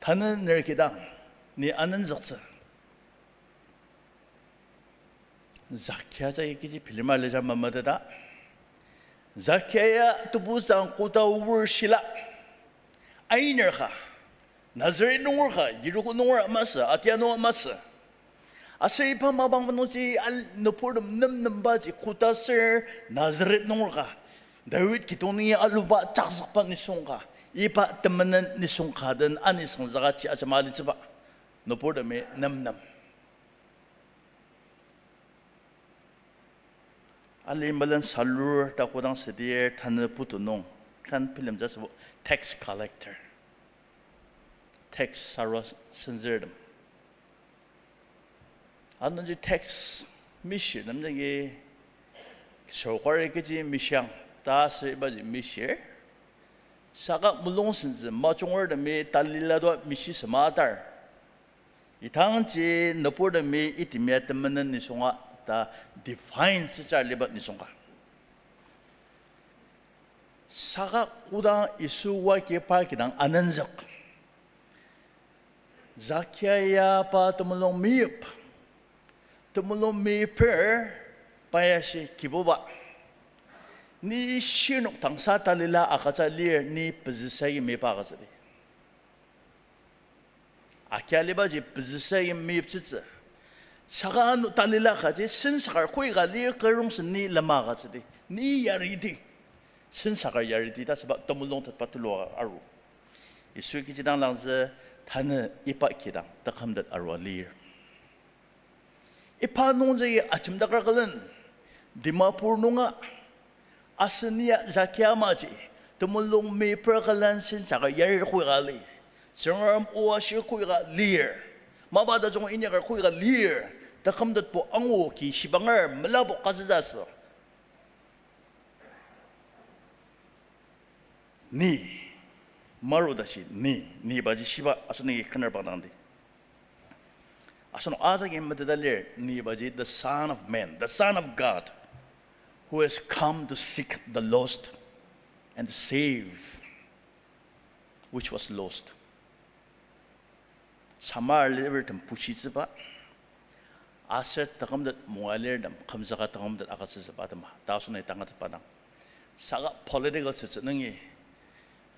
Tanü ner kidang, ni anenzüktsü. Zakia jagi kechi bilema lijar mameteta. Zakia ya tebuzang koda obushila. Ainer ka, Nazaret nunger ka, Yeriko nunger masü, atia nunger masü. Aser iba mapang nungji al-, nüburtem nemnembaji koda ser Nazaret nunger ka, Dawid kidong nungi aluba jakzükba nisung ka, iba temenen nisung ka den anisang zükaji ajema alitsüba. Nüburtemi nemnem. Ali melen salur ta kodang südir tanü putu nung, kan bilemjasübo tax collector. Tax saro senzürtem. Anungji tax mishir nemjagi sorkari kechi mishiang ta asür ibaji mishir. Saka mulung sentsü majungertemi talila tua mishi sema atar. Idangji nüburtemi itemia temenen nisunga ta define sütsür aliba nisung ka. Saka kodang Yisu oa ki pa kidang anenzük. Zakia ya pa temulung meyip. Temulung meyiper pa ya shi, Kibuba, ni shirnok tangsa talila agüja lir, ni pezüsa agi meyipa agütsüdi. Akia alibaji pezüsa agi meyiptsütsü. Saka ano talila kaji sensaker koika lir, kü rongsen ni lema agütsüdi. Ni yariti. Sensaker yariti ta süba temulung tetba tulu aru. Yisui kechi dang langzü, tanü iba kidang takümtet arua lir. Iba nungji ajemdaker külen, Dimapur nunga, asen ya Zakia amaji, temulung meyiper külen sensaker yarir koika li, Tsüngrem o ashir koika lir, mapa tajung inyaker koika lir, takümtetbo angu ki shibanger melabo kazütsü asü. Ni, maru tashi ni, ni baji shiba asenoki kener bangdangdi. Asenok ajaki meteta lir, ni baji the Son of Man, the Son of God, who has come to seek the lost and to save which was lost. Samar lirtem pushitsüba, aser takümtet munga lirtem kümzüka takümtet agütsütsüba atema ta asenok tangatetba dang. Saka political tsütsü nungi,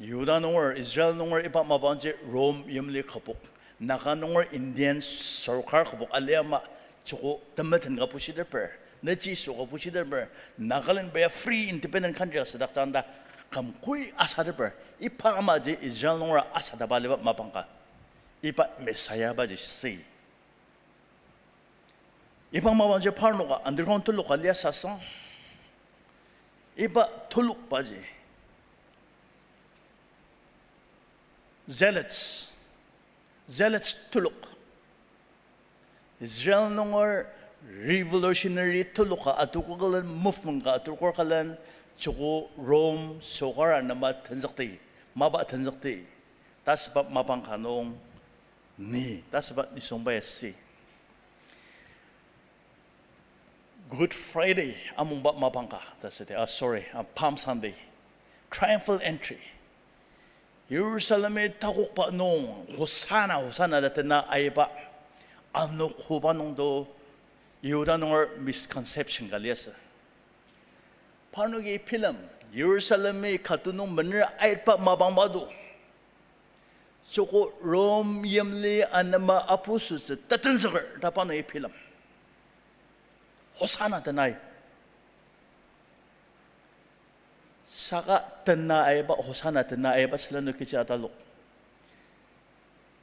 Yihuda nunger, Israel nunger iba mapangji Rome yimli kübok, Naga nunger Indian sorkar kübok aliama, joko temeten ka pushiteper, neji soka pushiteper, Nagaland ba ya free independent country ka südaktsüang ta kümkui asateper, iba amaji Israel nunger asataba aliba mapang ka, iba Messiah baji si. Iba mapangji parnoka underground telok ka liasü asang. Iba telokbaji Zealots, Zealots telok. Israel nunger revolutionary telok ka atuko külen, movement ka atuko külen, joko Rome sokar anema tenzükdi, mapa tenzükdi. Ta süba mapang ka nung ni, ta süba nisungba ya si. Good Friday amungba mapang ka, ta südi, ah, sorry, ah, Palm Sunday, triumphal entry. Jerusalemi takokba nung, Hosanna, Hosanna ta tena aiba, ano koba nungdo, Yihuda nunger misconception ka liasü. Parnoki bilem, Jerusalemi katu nung mener aitba mapangba do, joko Rome yimli anema apusütsü tatenzüker ta parnoki bilem. Hosanna tenai. Saka tena aiba, Hosanna tena aiba sülen nung kechi atalok.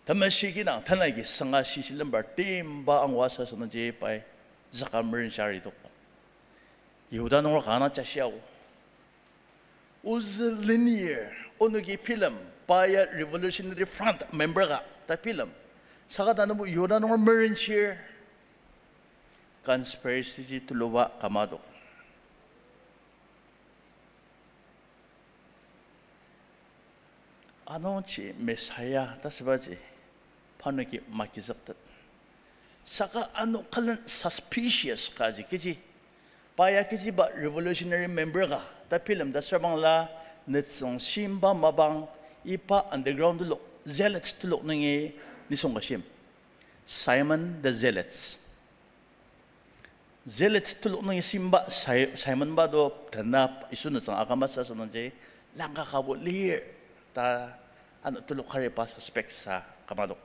Temeshi kinang tenagi sanga shishilembar timba angwa sa sünungji pai züka meren shari tok. Yihuda nunger kanga jashi ao. Ozü lenir, onoki bilem, pa ya Revolutionary Front member ka ta bilem. Saka tanübo Yihuda nunger merenshir. Conspiracy ji tuluba kamatok. Anungji Messiah ta sübaji parnoki magizüktet. Saka ano külen suspicious kaji kechi. Pa ya kechiba revolutionary member ka ta bilem ta sürbangla nütsüng shimba mapang iba underground telok, zealots telok nungi nisung ka shim. Simon the Zealots. Zealots telok nungi shimba Sai-, Simon ba do tena Yisu nütsüng akümasa asünungji langka kabo lir ta ano telok kariba suspect sa kamatok.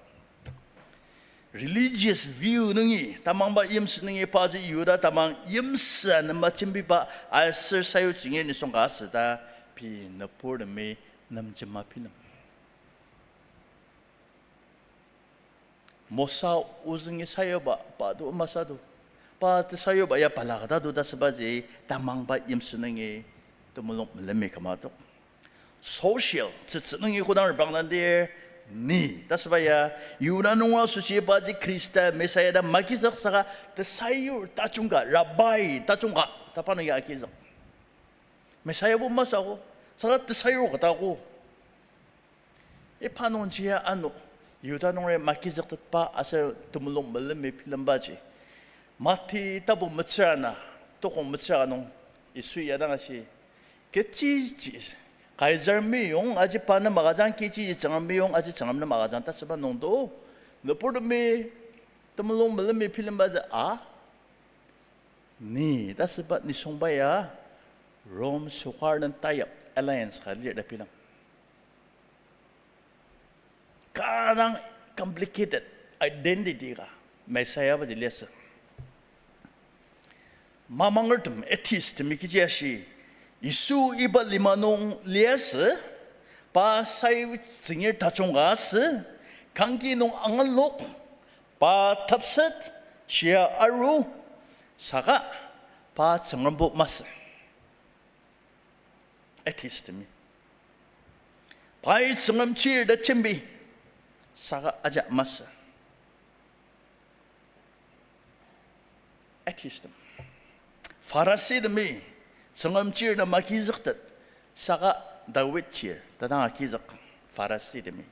Religious view nungi, tamangba yimsü nungi paji Yihuda tamang yimsü anema jembiba aser sayutsü ngi nisung ka asü ta pei nüburtemi nemjema bilem. Mosa ozüngi sayuba, pa do masü do. Pa tesayuba ya balaka ta do ta sübaji tamangba yimsü nungi temulung melemi kamatok. Social, tsütsü nungi kodang reprangdandir ni ta süba ya, Yihuda nunga asoshi paji Khrista Messiah ta magizük saka tesayur tajung ka, rabbi tajung ka ta parnoki agizük. Messiah bo masü ko, saka tesayur ka ta ko. Iba nungji ya ano, Yihuda nungeri magizüktetba aser temulung melemi bilembaji, Mati tapu metsür ana, tokong metsür ka nung, Yisui ya dang ashi, kechiji Kaisar meyong aji pa nem agüjang, kechiji Tsüngrem meyong aji Tsüngrem nem agüjang ta süba nungdo, Nüburtemi temulung melemi bilemba ji a, ni ta asüba nisungba ya Rome sokar den tayap alliance ka lir ta bilang. Kanga complicated identity ka Messiah baji liasü. Mamangertem atheist temi kechi ashi, Yisu iba lima nung liasü, pa sayutsüngir tajung ka asü, kangki nung angalok, pa tepset, shia aru, saka pa Tsüngrembo masü. Atheist temi. Pai Tsüngrem chir ta jembi, saka aja masü. Atheist tem. Pharisee temi, Tsüngrem chir ta magizüktet, saka Dawid chir ta dang agizük, Pharisee temi.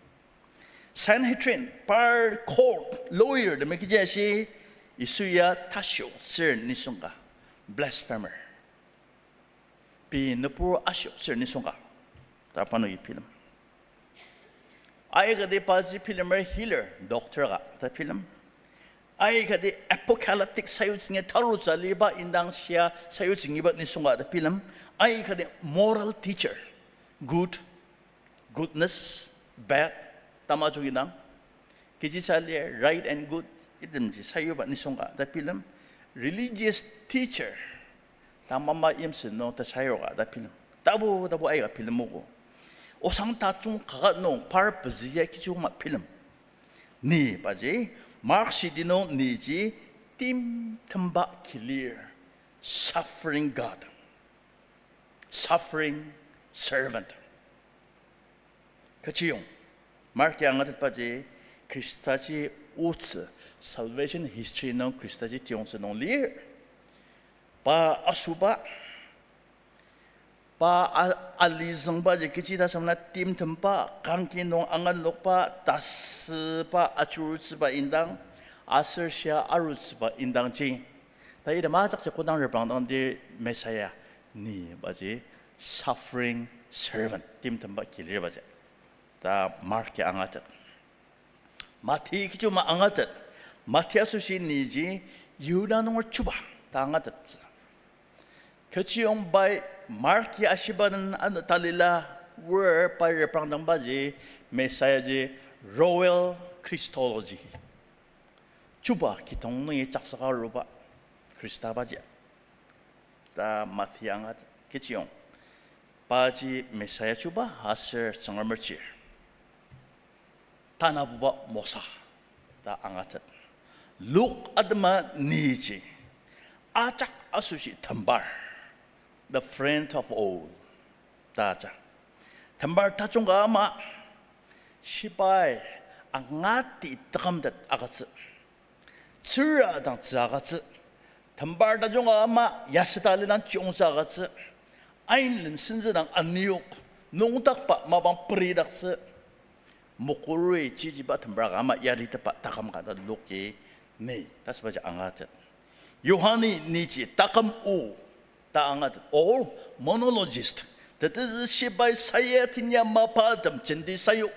Sanhedrin, par court lawyer temi kechi ashi, Yisu ya tashioktsür nisung ka, blasphemer. Pei nübur ashioktsür nisung ka, ta parnoki bilemer. Aikati paji bilemer healer, doctor ka ta bilemer. Aikati apocalyptic sayutsüngir tarutsü aliba indang shia sayutsüngiba nisung ka ta bilemer. Aikati moral teacher, good, goodness, bad, tamajung indang. Kechisa lir right and good, itemji sayuba nisung ka ta bilemer. Religious teacher, tamama yimsü nung ta sayur ka ta bilemer. Tapu tapu aika bilemogo. Osang tajung kaket nung par pezü ya kechi ma bilemer. Ni baji, Mark shidi nung niji timtemba ki lir, suffering God, suffering servant. Kechiyong, Mark ya angatetbaji, Khristaji otsü, salvation history nung Khristaji tiyongtsü nung lir. Pa asoba, pa a-, alizüngbaji kechi ta asem na timtemba, kangki nung angalokba, tasüba, ajurutsüba indang, aser shia arutsüba indangji. Ta item ajakji kodang reprangdangdir Messiah ni baji suffering servant, timtemba ki lir baji. Ta Mark ya angatet. Mati kechi ma angatet. Mati asoshi niji Yihuda nunger chuba ta angatettsü. Kechiyong pai Mark ya ashiba den ano talila, wer pai reprangdangbaji Messiah ji royal Christology, chuba kidong nungi jaksaka aruba Khrista baji ta Mati angatet. Kechiyong, paji Messiah chuba aser Tsüngremer chir, tanabuba Mosa ta angatet. Luk atema niji ajak asoshi tembar, the friend of all ta aja. Tembar tajung ka ama, shibai angati takümtet agütsü, tsüra dang tsü agütsü. Tembar tajung ka ama, yasüta lidang chiyongtsü agütsü. Ain len senzü dang aniyok, nüngdakba mapang peridaktsü. Mokurui chichiba tembar ka ama yaritepba taküm ka ta Luki ni ta asübaji angatet. Yohani niji taküm o ta angatet, or monologist. Tetezü shibai sayatin ya mapatem jenti sayu.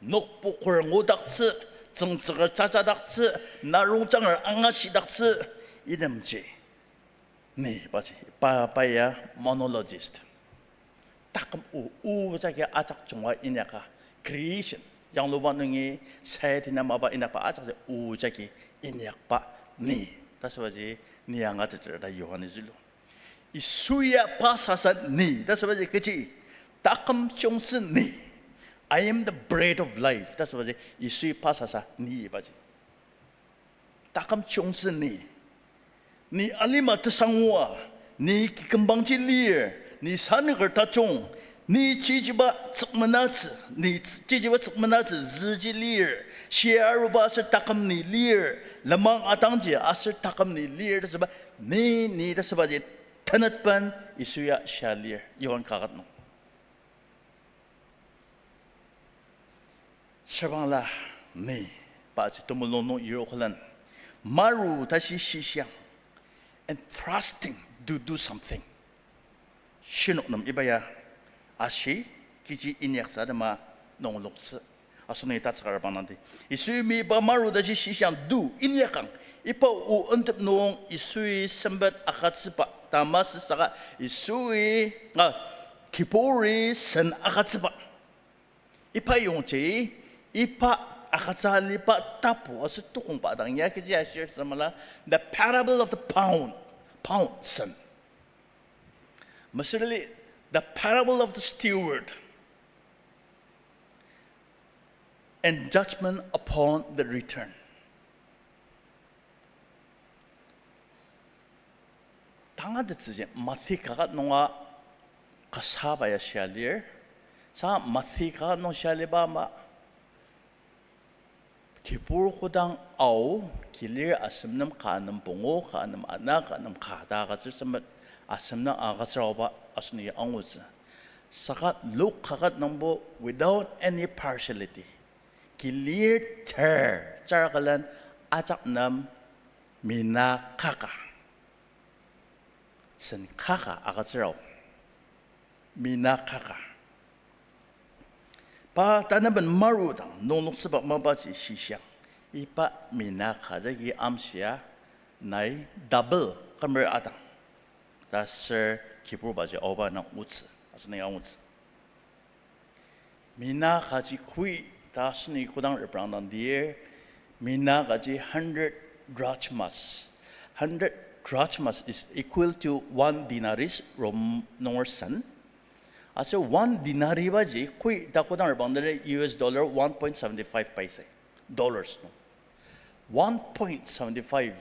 Nokpoker ngudaktsü, tsüngtsüker jajadaktsü, narongjanger angashidaktsü, itemji ni baji, pa, pa ya monologist. Taküm o, o jagi ajak junga inyaka, creation, yangluba nungi sayatin ya mapa inyakba ajakji o jagi inyakba ni ta asübaji ni angateter ta Yohani zülu. Yisu ya pa sasa ni ta asübaji kechi, taküm chiyongtsü ni. I am the bread of life ta asübaji Yisui pa sasa ni baji. Taküm chiyongtsü ni. Ni alima tesangua, ni kikümbangji lir, ni sanüker tajung, ni chichiba tsükmenatsü, ni ts-, chichiba tsükmenatsü züji lir, shia aruba aser taküm ni lir, lenmang atangji aser taküm ni lir ta asüba, ni, ni ta asübaji tenetben Yisu ya shia lir, Yohan kaket nung. Serbangla ni, paji temulung nung yirokülen, maru tashi shishiang, entrusting to do something. Shinok nem iba ya ashi, kechi inyaktsü atema nungloktsü. Asenoki tatsüka reprangdangdi. Yisui mi iba maru tashi shishang du inyakang. Iba o entep nung Yisui sempet agütsüba ta masü saka Yisui, ah, kiburi sen agütsüba. Iba yongji, iba agütsüa aliba tapu aser tukongba dang ya kechi ashir samala, the parable of the pound, pound sen. Mesüra lir, the parable of the steward and judgment upon the return. Tangatettsüji Mati kaket nunga kasaba ya shia lir. Sa Mati kaket nung shia aliba ama, kibur kodang ao, kilir asem nem ka nem pungu, ka nem ana, ka nem ka ta agütsür sempet asem nem agütsür aoba asenoki angutsü. Saka Luk kaket nungbo without any partiality, kilir ter, char külen ajak nem mina kaka, sen kaka agütsür ao. Mina kaka. Pa tanaben maru dang nungnoktsüba mapaji shishang, iba mina ka jagi amshia nai double kümer adang ta ser kiburbaji aoba nung otsü, asenoki angutsü. Mina kaji koi ta asenoki kodang reprangdangdir, mina kaji hundred drachmas. Hundred drachmas is equal to one denarii, Rom nunger sen. Aser one denarii baji koi ta kodang reprangdangdir U S dollar one point seventy five paisa. Dollars nung. One point seventy five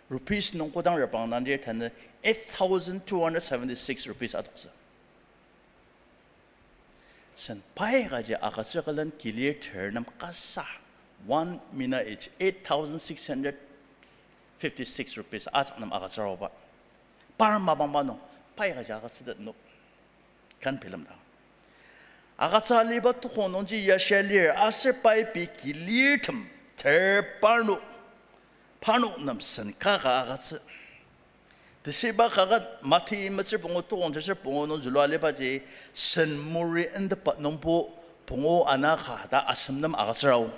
rupees nung kodang reprangdangdir tanü eight thousand two hundred seventy six rupees adoktsü. Sen pai kaji agütsür külen kilir ter nem kasa, one mina each, eight thousand six hundred fifty six rupees ajak nem agütsür aoba. Par mapangba nung pai kaji agütsütet no. Kan bilemdang agütsüa aliba tukong nungji ya shia lir aser pai pei kilirtem ter parnok, parnok nem sen kaka agütsü. Tesüiba kaket Mati metsür pungu tukong teser pungu nung zülua alibaji sen muri endeba nungbo pungu ana ka ta asem nem agütsür ao.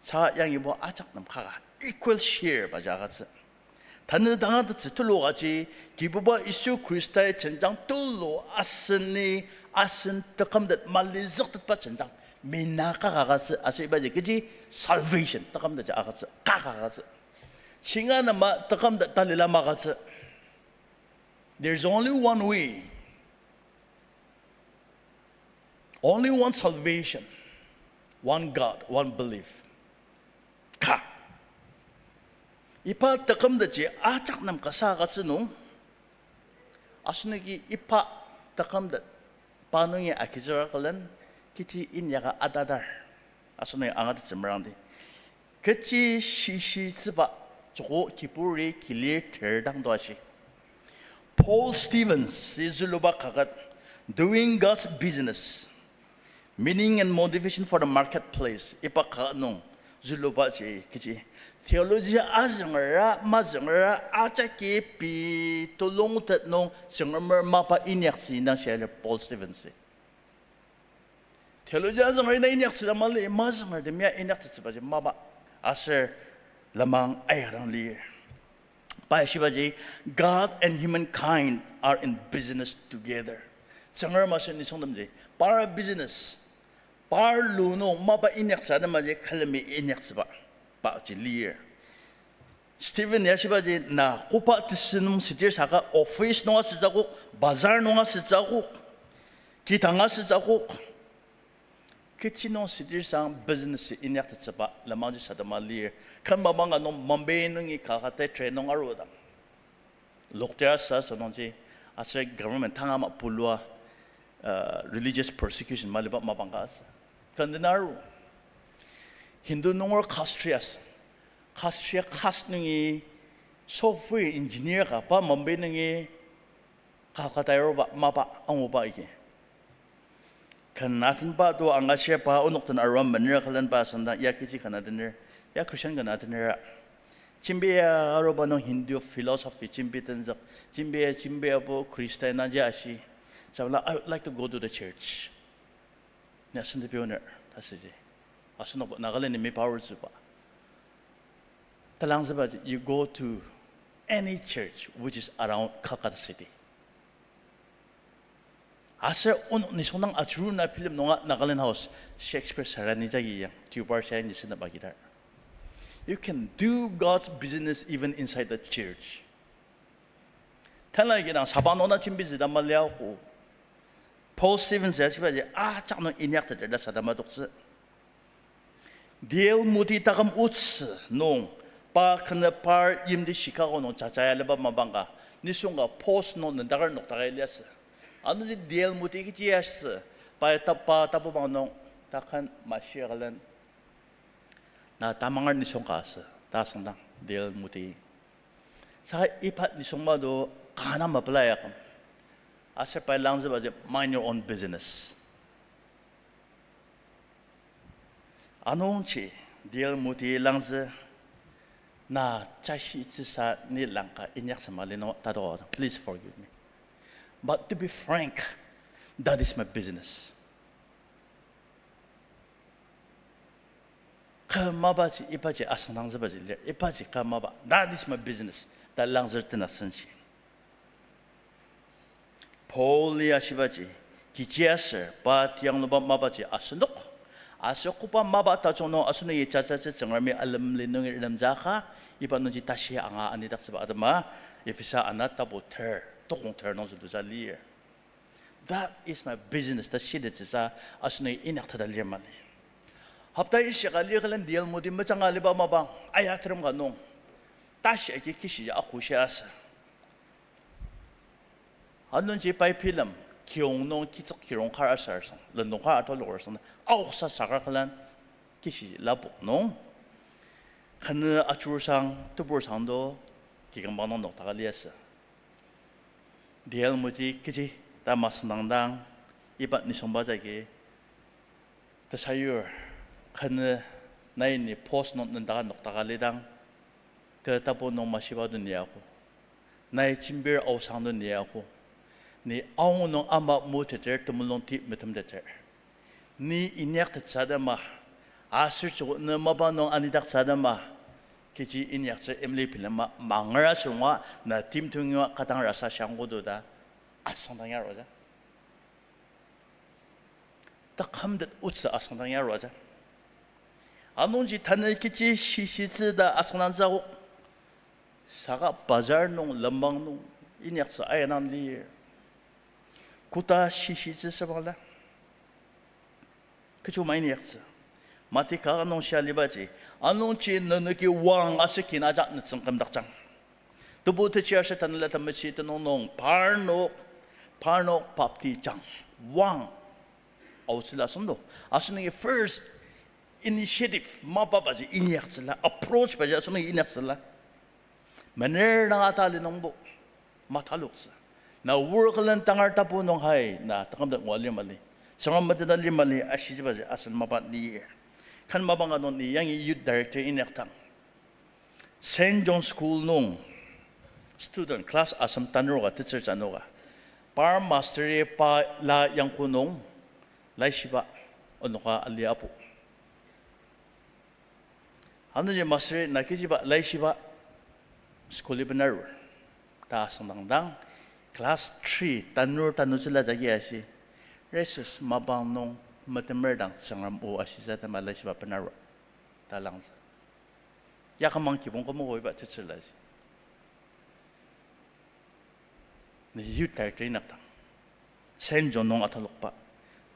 Sa yangibo ajak nem kaka equal share baji agütsü. Tanü tangatettsü tulu kaji, Kibuba Yisu Khrista jenjang tulu aseni, asen tekümtet malizüktetba jenjang mina kaka agütsü, aser ibaji kechi salvation tekümtetji agütsü, kaka agütsü. Shinga nem tekümtet talila magütsü. There's only one way. Only one salvation, one God, one belief. Ka. Iba tekümtetji ajak nem kasa agütsü nung, asenoki iba tekümtet pa nungi agizüka külen kechi inyaka atadar, asenoki angatettsü merangdi. Kechi shishitsüba joko kiburi kilir ter dang to ashi. Paul Stevens-i züluba kaket, Doing God's Business, Meaning and Motivation for the Marketplace, iba kaket nung zülubaji kechi, theology azüngera mazüngera ajaki pei tulungtet nung Tsüngremer mapa inyaktsü indang shia lir Paul Stevens-i. Theology azünger ina inyaktsü ta mali, mazüngertem ya inyaktettsübaji mapa. Aser lenmang aika dang lir. Pai shibaji, God and humankind are in business together. Tsüngrem aser nisungtemji par business, par lu nung mapa inyaktsü atemaji külemi inyaktsüba, paji lir. Stephen ya shibaji na koba tesü nung südir saka office nung asütsü akok, bazar nung asütsü akok, kidang asütsü akok. Kechi nung südir sang business inyaktettsüba lenmangji sadema lir. Ken mapanga nung Mumbai nungi Kolkata train nung arudang, lokter asü asü nungji, aser government tanga ama pulua, uh, religious persecution maliba mapang ka asü. Ken dena aru. Hindu nunger Kastri asü. Kastri caste nungi software engineer ka pa Mumbai nungi Kolkata aruba mapa anguba agi. Ken atenba to angashir pa onok den arua mener külen pa asüngdang ya kechi ken atener, ya Christian ken atenera. Jembia aruba nung Hindu philosophy jembi tenzük, jembia, jembia bo Khrista naji ashi. Sabala, I would like to go to the church. Ni asen tepi oner, ta süji. Asenokba Nagaland-i mi power züba. Talangzübaji, you go to any church which is around Kolkata city. Aser onok nisung dang ajuruna film nunga Nagaland House, Shakespeare Sarani jagi yang, tubar shia ni senep agidar. You can do God's business even inside the church. Tanla kidang sabang nung na jembitsü ta maliaogo. Paul Stevens ya shibaji ajak nung inyakteter ta sadama toktsü. D L Moody taküm otsü nung, pa kena par yimti Chicago nung jaja ya liba mapang ka, nisung ka post nung nendaker nokdaka liasü. Anungji D L Moody kechi asü, pa ta, pa tapubang nung, takan mashi akülen. Na tamanger nisung ka asü, ta asüngdang, D L Moody. Saka iba nisung mado kana mapela yaküm. Aser pai langzübaji mind your own business. Anungji D L Moody langzü, na jashitsüsa ni langka inyaksema li nung tatok, please forgive me. But to be frank, that is my business. Kü mapaji, ibaji asüngdangtsübaji lir, ibaji kü mapa, that is my business, ta langzür tena senshi. Paul ya shibaji, kechiaser pa tiangluba mapaji asenok, aser koba mapa tajung nung asenoki jajatsü Tsüngremi alemli nungi renemjaka, iba nungji tashi anga anidaktsüba atema, Ephesa ana tapu ter, tokong ter nung züluja lir. That is my business ta shitettsüsa asenoki inyakteta lir mali. Hopta ishika lir külen D L Moody mejanga aliba mapang, aya terem ka nung, tashi agi kishiji akoshia asü. Anungji pai film, kiyong nung kitsük kirong kar asürsang, lendong kar atoloker sang, aoksa sakar külen kishi lapok nung, khenü achursang, tebursang do, kikümbang nung nokdaka liasü. D L Moody kechi ta masüngdangdang, iba nisungba jagi, tesayur, khenü nai ni post nung nendaka nokdaka lidang, kü tapu nung mashiba do ni ako. Nai jembir aosang do ni ako. Ni aongu nung ama muteter temulung ti metemteter. Ni inyaktettsü atema, aser joko ne mapa nung anidaktsü atema, kechi inyaktsür imli bilema mangar asünga na timtungwa kadang rasa shangkodo ta asüngdang yaruja. Takümtet otsü asüngdang yaruja. Anungji tanü kechi shishitsü ta asüngdangtsü akok. Saka bazar nung, lenmang nung, inyaktsü ayadang lir. Koda shishitsü sübangla. Kechuma inyaktsü. Mati ka nung shia alibaji, anungji nenoki wang aser kin ajak nütsüng kümdakjang. Tebu techi aser tanela temeshi tenüng nung parnok, parnok baptijang. Wang. Aotsüla asüngdo. Asenoki first initiative, mapabaji inyaktsüla, approach baji asenoki inyaktsüla. Mener dang atali nungbo mataloktsü. Na wor külen tangar tapu nung hai, na takümtet ngua lir mali. Tsüngrem meteta lir mali, ashijibaji asen mapa lir. Ken mapang ka nung ni yangi youth director inyaktang, Saint John School nung student class asem tanur ka tetsür janoka, par master-i pa la yangko nung laishiba onoka ali apu. Anungji master-i na kechiba laishiba school-i benarur ta asüngdangdang, class three tanur tanutsüla jagi ashi, recess mapang nung metemer dang Tsüngrem o ashitsü atema laishiba benarur ta langzü. Ya kümang kibong kümogo iba tetsürlaji. Ni youth director inyakdang, Saint John nung atalokba,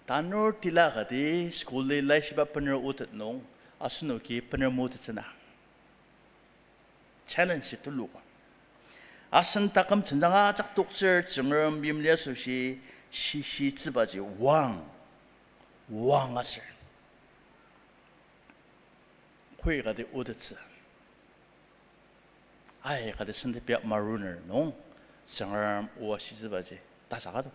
tanur tila kati school-i laishiba bener otet nung, asenoki bener motettsü na. Challenge tuluka. Asen taküm jenjang ajak toktsür Tsüngrem yimli asoshi shishitsübaji wang, wang aser koi kati otettsü, ai kati sentepia maruner nung, Tsüngrem o ashitsübaji tasaka do.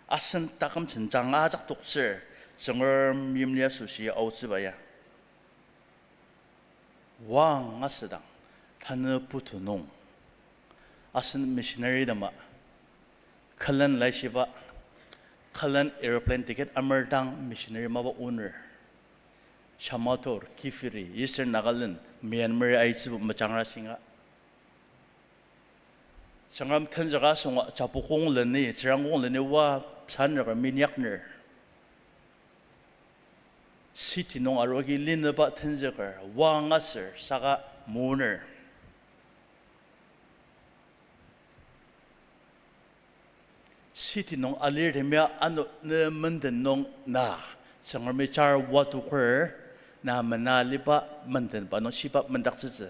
Asen taküm jenjang ajak toktsür Tsüngrem yimli asoshi aotsüba ya wang asüdang, tanü putu nung asen missionary tema külen laishiba Kalan aeroplane ticket amer dang missionary mapa oner. Shamator, Kiphire, Eastern Nagaland, Myanmar aitsübo mejangera shinga. Tsüngrem tenzüka asunga Japukong leni, Tsürangkong leni wa sanraka minyakner. City nung arogi linüba tenzüker, wa ngaser, saka moner. City nung alir temia ano ne menden nung na, Tsüngremi jar watoker, na mena aliba mendenba nung shiba mendaktsütsü,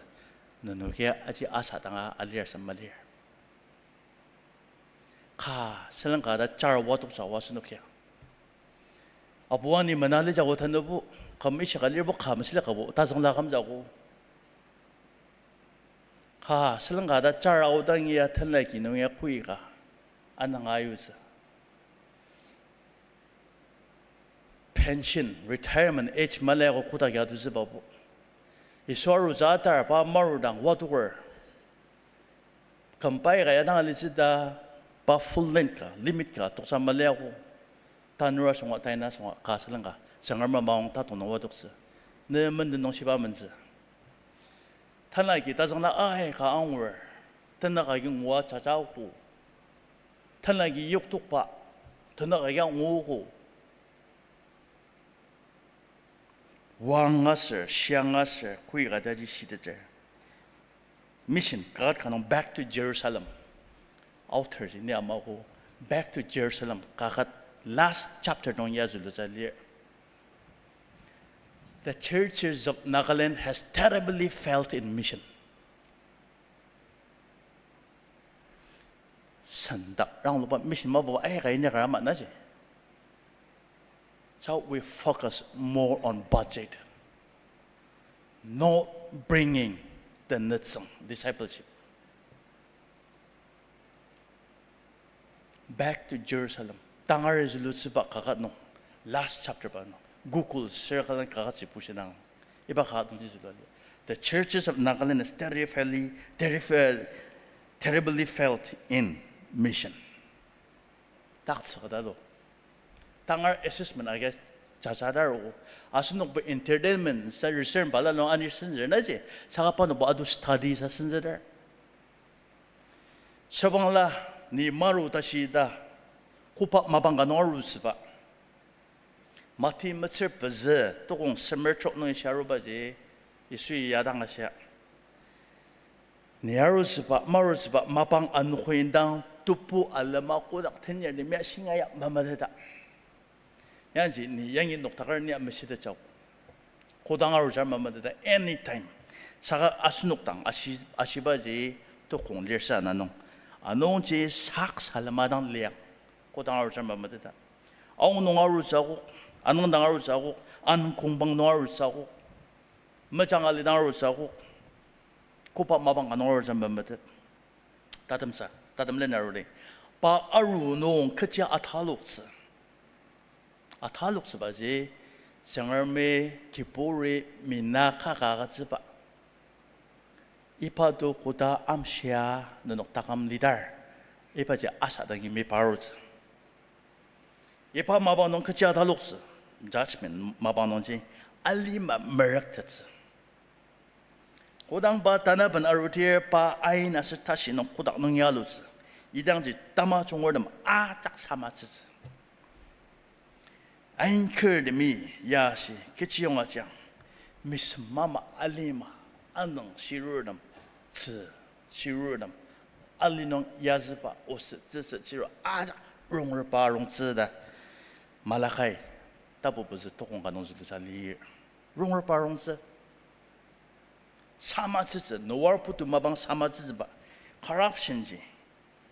nenokia aji asa danga alir asem malir. Ka, sülen ka ta jar watoktsü aoa asenokia. Abu ani mena alija o tanübo, küm ishika lirbo ka mesüli kabo, tazüngla kümjako. Ka, sülen ka ta jar aodang ya tenla ki nung ya kui ka, anang ayutsü. Pension, retirement age maliako kodak ya tutsübabo. Yisu arutsü atar pa marudang watoker. Kümbai ka ya dang alitsü ta pa full length ka, limit ka, toksa maliako. Tanur asunga, taina asunga, ka sülen ka, Tsüngrem mapang tatong nung wadoktsü. Ne menden nung shiba mentsü. Tanla ki tazüngla aika angur, tenük agi ngua jajaogo. Tanla ki yoktokba, tenük agi anguogo. Wang aser, shiang aser, kui ka taji shiteter. Mission, kaket ka nung Back to Jerusalem. Author ji ni amago, Back to Jerusalem, kaket last chapter nung ya zülua lir. The churches of Nagaland has terribly failed in mission. Sendak rangluba mission mapaba aika inyakar ama naji. So we focus more on budget, not bringing the nütsüng discipleship. Back to Jerusalem. Tangar zülutsüba kaket nung, last chapter ba nung, Google circle kaket ji pushinang. Iba kaket nungji zülua lir. The churches of Nagaland is terribly, terrif-, terribly failed in mission. Taktsü kadalo. Tangar assessment agi jajadaro. Asenokbo entertainment sa research bala nung ani senzüner naji. Saka parnokbo ado study sa senzüner. Sabangla ni maru tashi ta, koba mapang ka nung arutsüba. Mati metsür pezü tokong semer trok nung ishi arubaji, Yisui ya dang ashia. Ni arutsüba, marutsüba mapang anogo indang tebu alema kodak tenyar ni mia shinga ya mamateta. Yangji ni yangi noktaker ni ameshitetjao. Kodang arutsür mamateta anytime. Saka asenok dang ashi, ashibaji tokong lir sa na nung. Anungji sak salema dang liang. Kodang arutsür mamateta. Aong nung arutsü akok, anüng dang arutsü akok, anüng kongpang nung arutsü akok, mejang ali dang arutsü akok, koba mapang ka nung arutsü mametet. Tatemsa, tatem len arudi. Pa aru nung kechi ataloktsü. Ataloktsübaji, Tsüngremi kiburi mina kaka agütsüba. Iba to koda amshia nenok taküm lidar. Ibaji asa dangi meparutsü. Iba mapang nung kechi ataloktsü, judgment mapang nungji alima merüktettsü. Kodang pa tanaben arudir pa ain aser tashi nung kotak nung yalutsü, idangji tamajungertem ajak samatsütsü. Ainkertemi yashi kechiyong ajang, mesem mama alima, anüng shirurtem, tzü shirurtem, ali nung yazüba oset tzüset shirur ajak rongrepa rongtsü ta. Malakai tapu pezü tokong ka nung zülua lir. Rongrepa rongtsü. Samatsütsü, Noah putu mapang samatsütsüba, corruption ji,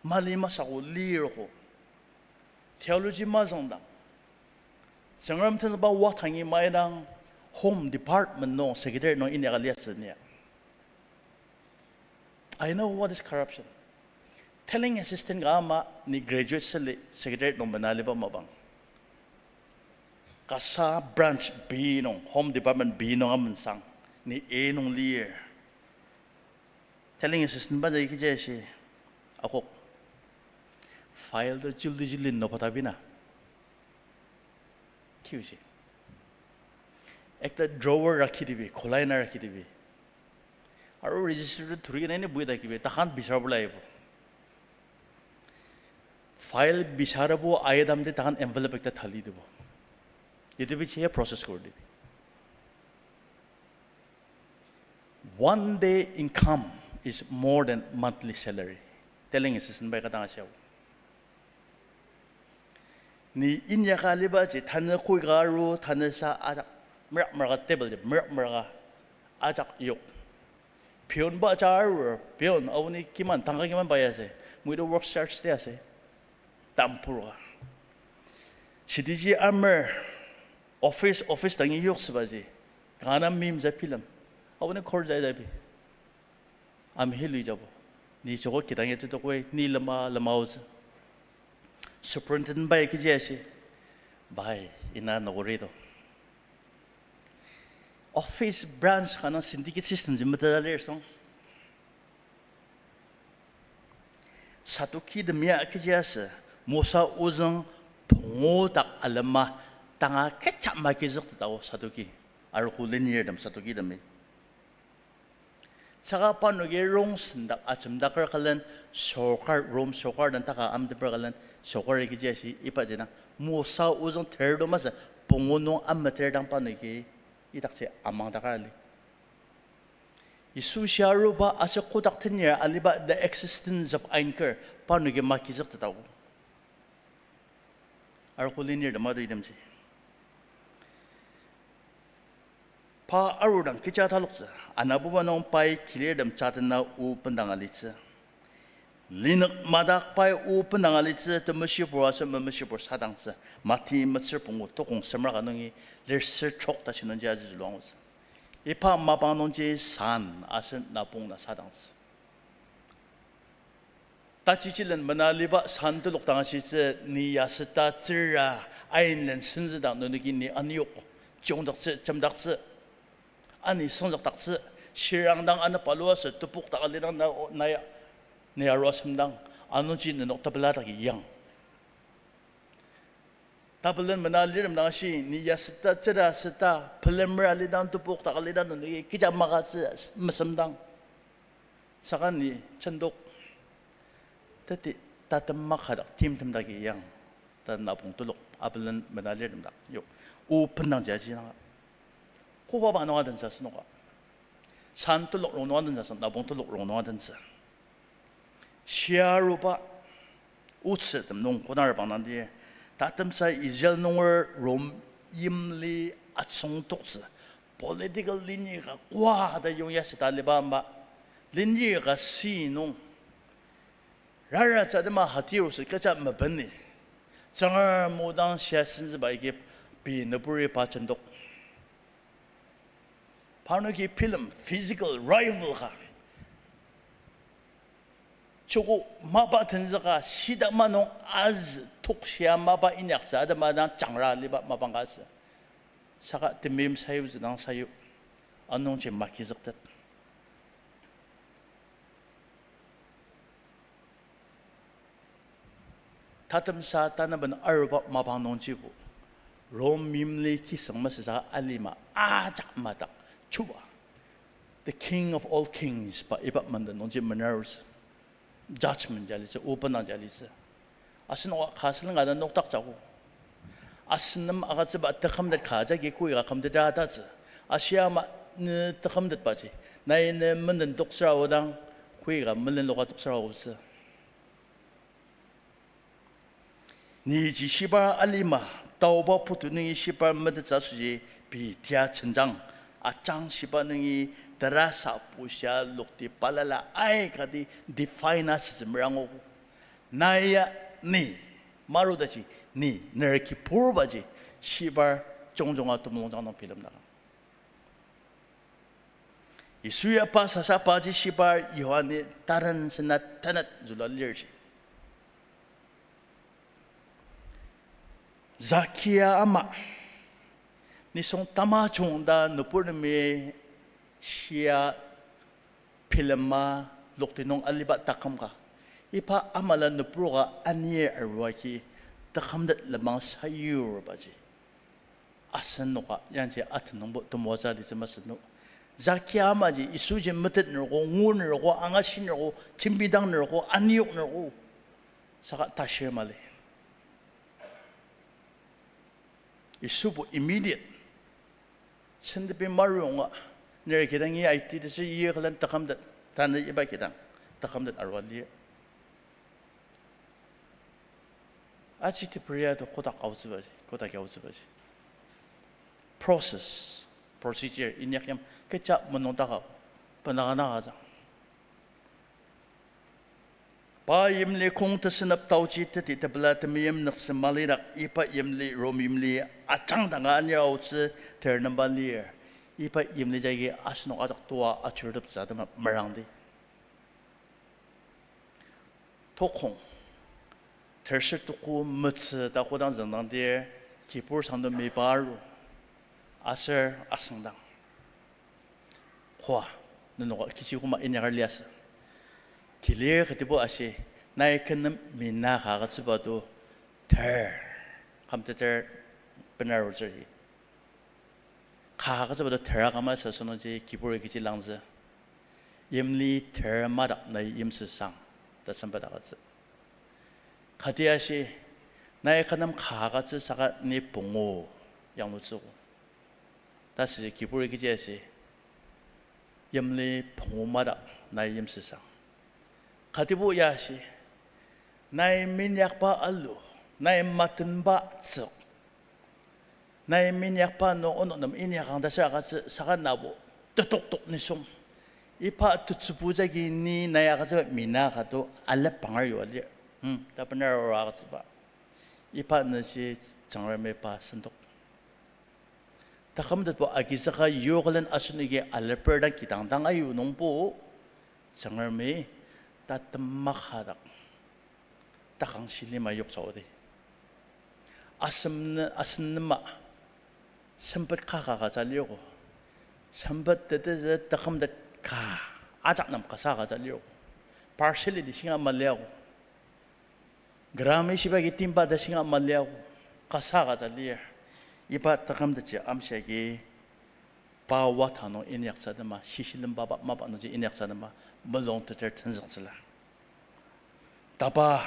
mali masako lirko, theology mazüngdang, Tsüngrem tenüba wa tangi maidang, Home Department nung, secretary nung inyaka liasü nia. I know what is corruption. Telling assistant ka ama ni graduate süli secretary nung mena aliba mapang. Kasa branch B nung, Home Department B nung amensang, ni A nung lir. Telling assistant baji kechi ashi, akok. File to jildi jildi nopata bina. Kiuji. Ekta drawer rakhi dibi, kolai na rakhi dibi. Aru register turi kena ini bui ta kibi, takan bisar bula ibo. File bisarabo ayadam de takan envelope ekta thali dibo. Ito bichi ya process kor dibi. One day income is more than monthly salary. Telling assistant bai kadang ashau. Ni inyaka alibaji tanü koika aru tanü sa ajak merak meraka table ji merak meraka ajak yok. Peon ba ja arur, peon aoni kiman, tangka kiman ba ya se. Muido work charge te ase. Tampurka. Sitiji amer office, office dangi yoksübaji. Kanga meimza bilem. Aoni khor jai jai bi. Am hili jabo. Ni joko kidang ya tutokwai, ni lema, lema otsü. Superintendent bai kechi ashi. Bai, ina nokori to. Office branch ka nung syndicate system ji meteta lir song. Saduki tem ya kechi asü, Mosa ozüng pungu dak alema tanga kecha makizük tetao Saduki. Arogo lenirtem Saduki temi. Saka parnoki rongsen dak ajemdaker külen sorkar, Rom sorkar den taka amteper külen sorkar kechi ashi iba jena Mosa ozüng terdo masü pungu nung ameter dang parnoki idakji amangdaker ali. Yisu shia aruba aser kotak tenyar aliba the existence of anger parnoki makizük tetao. Arogo lenirtem ado itemji. Pa arudang kecha taloktsü, anabuba nung pai kilirtem jatena o bendang alitsü. Linük madak pai o bendang alitsü, temeshibur aser memeshibur sadangtsü. Mati metsür pungu tokong semraka nungi lir ser trok ta shinungji aji zülua angutsü. Iba mapang nungji san aser napong na sadangtsü. Tachichilen mena aliba san telok dang ashitsü, ni yaseta tsüra, ainlen senzüdang nenoki ni aniyok, jiyongdaktsü, jemdaktsü, ani senzükdaktsü, shirang dang anü palu asü, tepok dak alidang na, na ya, ni arua semdang, anungji nenok tepela daki yang. Tabelen mena lirtem dang ashi, ni yaseta, tsüra seta, pelemer alidang, tepok dak alidang, nenoki kecha makatsü, mesemdang. Saka ni jendok. Teti tatem makadak timtem daki yang. Ta napong telok, abelen mena lirtem dak. Yok. O bendang jaji nanga. Koba ba nunga tensa senoka. San telok rongnung adentsü, napong telok rongnung adentsü. Shia aruba, otsü tem nung kodang reprangdangdi, tatemsa Israel nunger Rom yimli atsüngtoktsü, political lenir ka koa ta yongya seta liba amba, lenir ka si nung, raratsü atema hatirutsü kecha mepeni, Tsüngrem o dang shia senzüba agi pei nüburi pa jendok. Parnoki film, physical rival ka. Joko mapa tenzüka shida manung azü tokshia mapa inyaktsü atema dang jangra liba mapang ka asü. Saka temeim sayutsü dang sayu. Anungji makizüktet. Tatemsa tanaben aruba mapang nungjibo, Rom yimli kiseng masüsa alima ajak madak chuba, the King of all kings ba iba menden nungji menarutsü, judgment ji alitsü, o bendang ji alitsü. Asenoka ka sülen ka den nokdakjago. Asen nem agütsüba tekümtet ka jagi koika kümteta tatsü. Ashi ama ne tekümtetbaji, nai ne menden toksüra odang, koika melenloka toksüra otsü. Niji shibar alima, taoba putu nungi shibar metettsü asoshi pei tia jenjang, ajang shiba nungi terasa pushia lokti balala aikati define asütsü merangogo. Nai ya ni, marudaji ni, ner kibur baji, shibar jongjong a temulungjang nung bilemdakang. Yisu ya pa sasa paji shibar Yohane taren sena tenet zülua lirji. Zakia ama, nisung tamajung ta nüburtemi shia bilema lokti nung aliba taküm ka. Iba amala nübur ka anir arua agi takümtet lenmang sayur baji. Asenoka yangji atenungbo temoatsü litsü masü no. Jagi amaji Yisuji metetnerko, ngunerko, angashiner ko, jembidangner ko, aniyokner ko. Saka tashir mali. Yisubo immediate. Sentepi maruyonga, ner kidangi aiti tesü yir külen takümtet, tanü iba kidang, takümtet arua lir. Aji teperia to kodak aotsübaji, kodak aotsübaji. Process, procedure, inyakyim, kecha menungdaka, benanga nangajang. Pa yimli kong tesünep taoji teti tepela temeim nüktsü malidak iba yimli Rom yimli ajangdanga anir aotsü ter nemba lir. Iba yimli jagi asenok ajak toa ajuruteptsü atema merangdi. Tokong, terser tuku metsü ta kodang züngdangdir, kibur sangdo meparu, aser asüngdang. Koa, nenok kechi koma inyakar liasü. Kilir ketibo ashi, nai kü nem mina ka agütsüba to ter, kümteter benarutsür. Ka agütsüba to ter aküma sü asünungji kibur kechi langzü. Yimli ter madak nai yimsüsang ta sempet agütsü. Kati ashi, nai kü nem ka agütsü saka ni pungu yanglutsüogo. Ta süji kibur kechi ashi, yimli pungu madak nai yimsüsang. Katibo ya ashi, nai minyakba alu, nai matenba tsük, nai minyakba nung onok nem inyakang ta sür agütsü saka nabo tetoktok nisung. Iba tetsübu jagi ni nai agütsüba mina ka to alepanger yua lir. Hmm, ta bener arua agütsüba. Iba nüji Tsüngremi pa sendok. Takümtetbo agizüka yokülen asenoki aleper dang kidang dang ayu nungbo, Tsüngremi tatema ka dak takangshi lima yoktsü odi. Asem ne, asen nema sempet ka ka agütsü liogo. Sempet tetezü takümtet ka ajak nem kasa agütsü liogo. Partiality shinga maliago. Gram ishiba ki timba ta shinga maliago, kasa agütsü lir. Iba takümtetji amshia agi pa wata nung inyaktsü atema, shishilemba ba mapa nungji inyaktsü atema, mulung teter tenzüktsüla. Tapa,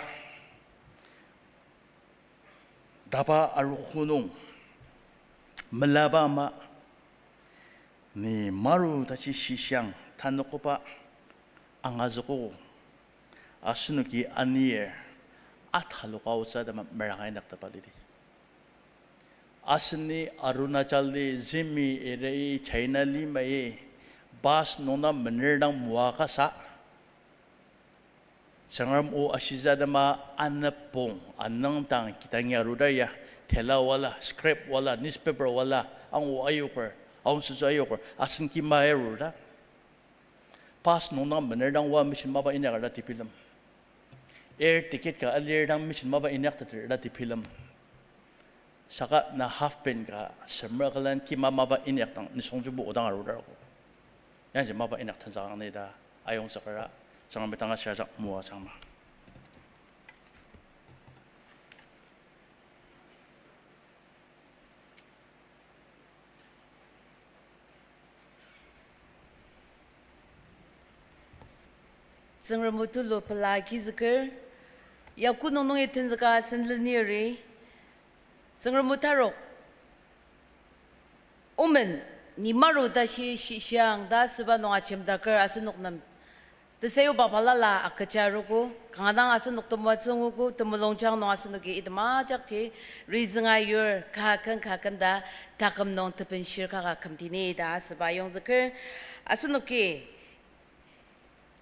tapa arogo nung, melaba ama, ni maru tashi shishiang tanokoba angazüko, asenoki anir atalok aotsü atema meranga inyaktepa lidi. Aseni Arunachal-i, Zemi area-i, China limai, bus nungdang mener dang moa kasa, Tsüngrem o ashitsü atema anepong anüngdang kidangi arudar ya, thela wala, scrap wala, newspaper wala, angu ayoker, aonsütsü ayoker, asen kima arur ta. Bus nungdang mener dang oa mission mapa inyaker ta tebilem. Air ticket ka alir dang mission mapa inyakteter ta tebilem. Saka na half pant ka semer külen kima mapa inyakdang nisungjibo odang arudarko. Yangji mapa inyak tenzükang ni ta ayongzükera, Tsüngremi tanga shia ajak moajangma. Tsüngrem o tulu pela agizüker, ya ku nung nungi tenzüka asen leniri, Tsüngrem o tarok, omen, ni maru tashi shishiang ta asüba nung ajemdaker asenok nem tesayuba balala agüja arogo, kanga dang asenok temoatsü nguogo, temulungjang nung asenoki item ajakji rizünga yur, kaken kaken ta taküm nung tebenshir kaka kümdini ta asüba ayongzüker, asenoki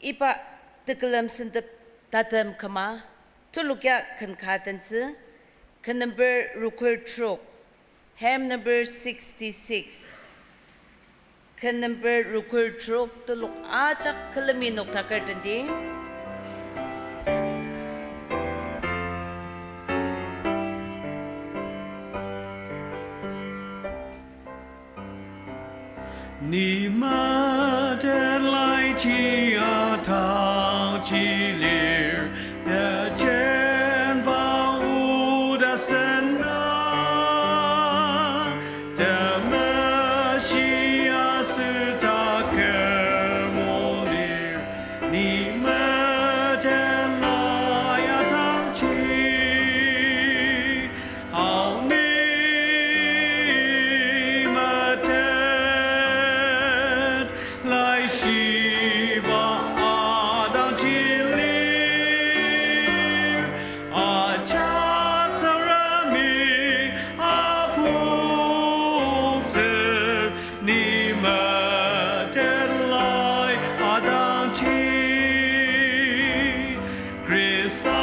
iba tekülem sentep tatem küma, telok ya ken ka tentsü, ken number rokür trok, hymn number sixty-six, ken number rokür trok, telok ajak külemi noktaker tendi. Ni matetlai ji atangji lir, tejenba oda sena, Khrista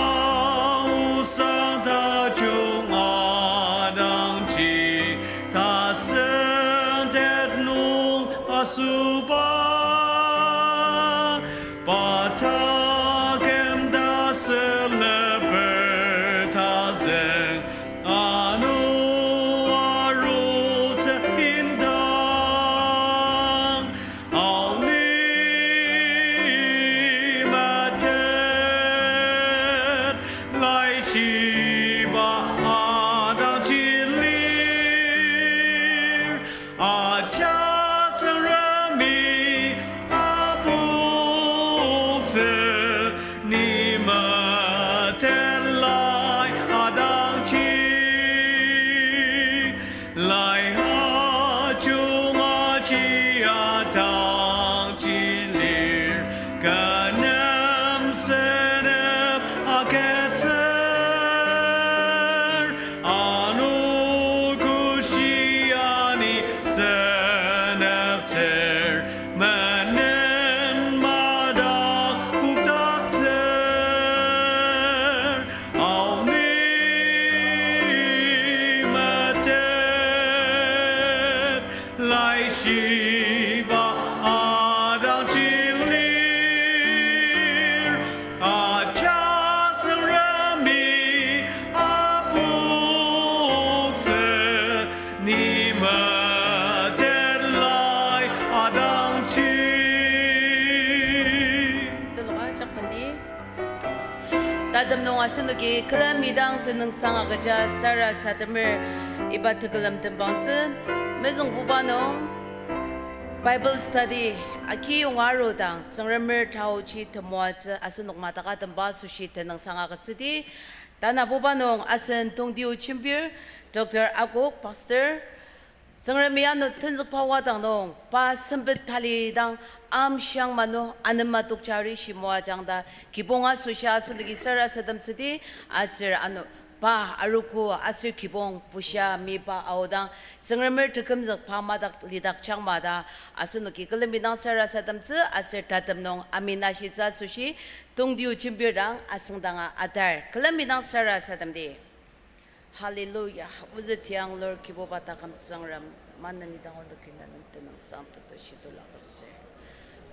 osang tajung adangji, tasüngtet nung asüba, pa taküm ta seleper tazüng, ano arutsü indang. Aoni metet laishiba adangji lir, ajak Tsüngremi apoktsü, ni metet lai adangji. Lai ajunga ji adangji lir, kü nem senep agütsür, ano kushi ani seneptsür, menen madak kokdaktsür. Aoni metet laishiba adangji lir, ajak Tsüngremi apoktsü, ni metet lai adangji. Tuluka ajak bendi. Tatem nung asenoki külemi dang tenüngsang agüja sarasademer iba tekülem tembangtsü. Mezüngbuba nung Bible study aki yonga arudang Tsüngremer taoji temoatsü asenok mataka temba asoshi tenüngsang agütsüdi. Tanabuba nung asen tongtio jembir, Doctor Akok, Pastor, Tsüngremi ano tenzükba wadang nung, pa sempet talidang amshiang manu anema tokjari shimoajang ta, kibong asoshi asenoki sarasademtsüdi, aser ano pa arogo aser kibong bushia mipa aodang, Tsüngremer tekümzük pa madak lidakjang ma ta, asenoki külemi dang sarasademtsü aser tatem nung amen ashitsü asoshi, tongtio jembir dang asüngdanga atar, külemi dang sarasademdi. Hallelujah. Ozü tianglur Kibuba taküm Tsüngrem, maneni dang onoki na nem tenüngsang tutu shitula agütsür.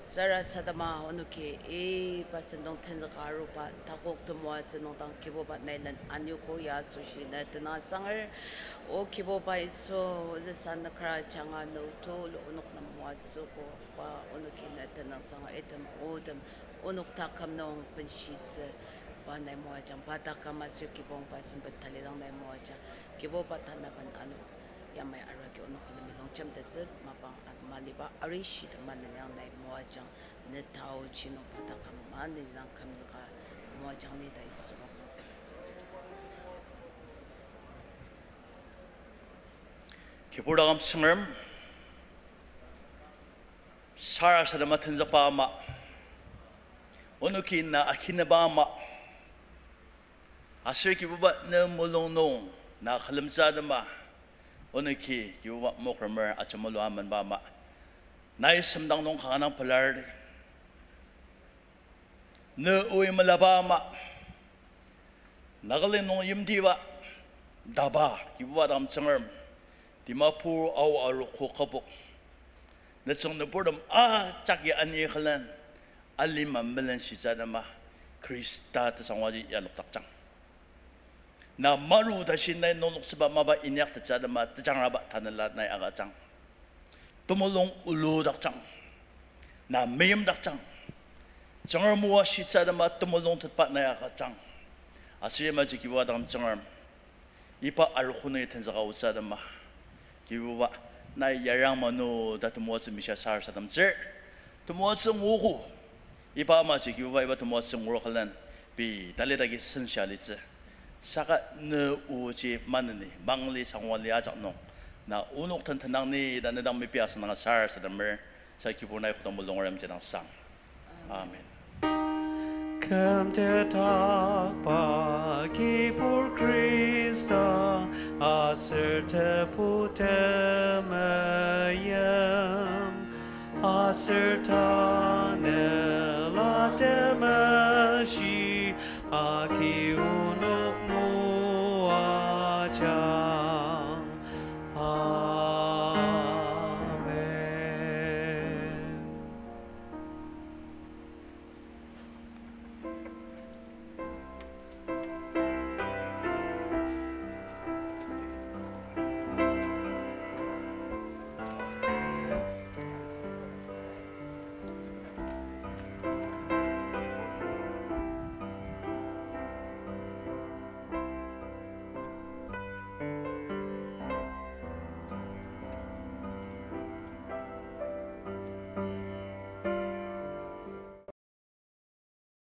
Sarasadema onoki iba sentong tenzüka aruba takok temoatsü nung dang Kibuba nai len anogo ya asoshi na tenüngsanger. O Kibuba Yisu, ozü sa nükra ajanga ne tulu onok nem moatsüogo, pa onoki na tenüngsanger, item otem onok taküm nung benshitsü, pa nai moajang, pa taküm aser kibong pa sempet talidang nai moajang, Kibuba tanaben ano yamai arua ki onok külemi longjemtettsü mapang at maliba arishi ta maneni ang nai moajang, ne taochi nung pa taküm maneni dang kümzüka moajang ni ta Yisu. Kibur taküm Tsüngrem, sarasadema tenzükba ama, onoki na akineba ama, aser Kibuba ne mulung nung na külemtsü atema, onoki Kibuba mokremer ajemulu amenba ama, nai semdang nung kanga dang pelardi. Ne oi melaba ama, Nagaland nung yimtiba, DABA, Kibuba taküm Tsüngrem, Dimapur Ao Arogo kübok, nütsüng nüburtem ajaki ani külen, alima melenshitsü atema, Khrista tesangwaji yalokdakjang. Na maru tashi nai nungloktsüba mapa inyaktettsü atema tejangraba tanela nai agüjang. Temulung uludakjang. Na meimdakjang. Tsüngrem o ashitsü atema temulung tetba nai agüjang. Aser yamaji Kibuba taküm Tsüngrem, iba arogo nungi tenzüka otsü atema, Kibuba, nai yarang manu ta temoatsü mishia sarasademtsür. Temoatsü nguogo. Iba amaji Kibuba iba temoatsü ngur külen, pei talidagi sensa litsü. Saka ne oji maneni mangli sangwali ajak nung, na onok den tenang ni ta ne dang mepia asünanga sarasademer, sa Kibur nai kodang mulungrem jenang sang. Amen. Kümtetdakba Kibur Khrista, aser tebu temeim, aser tanela temeshi, Aki o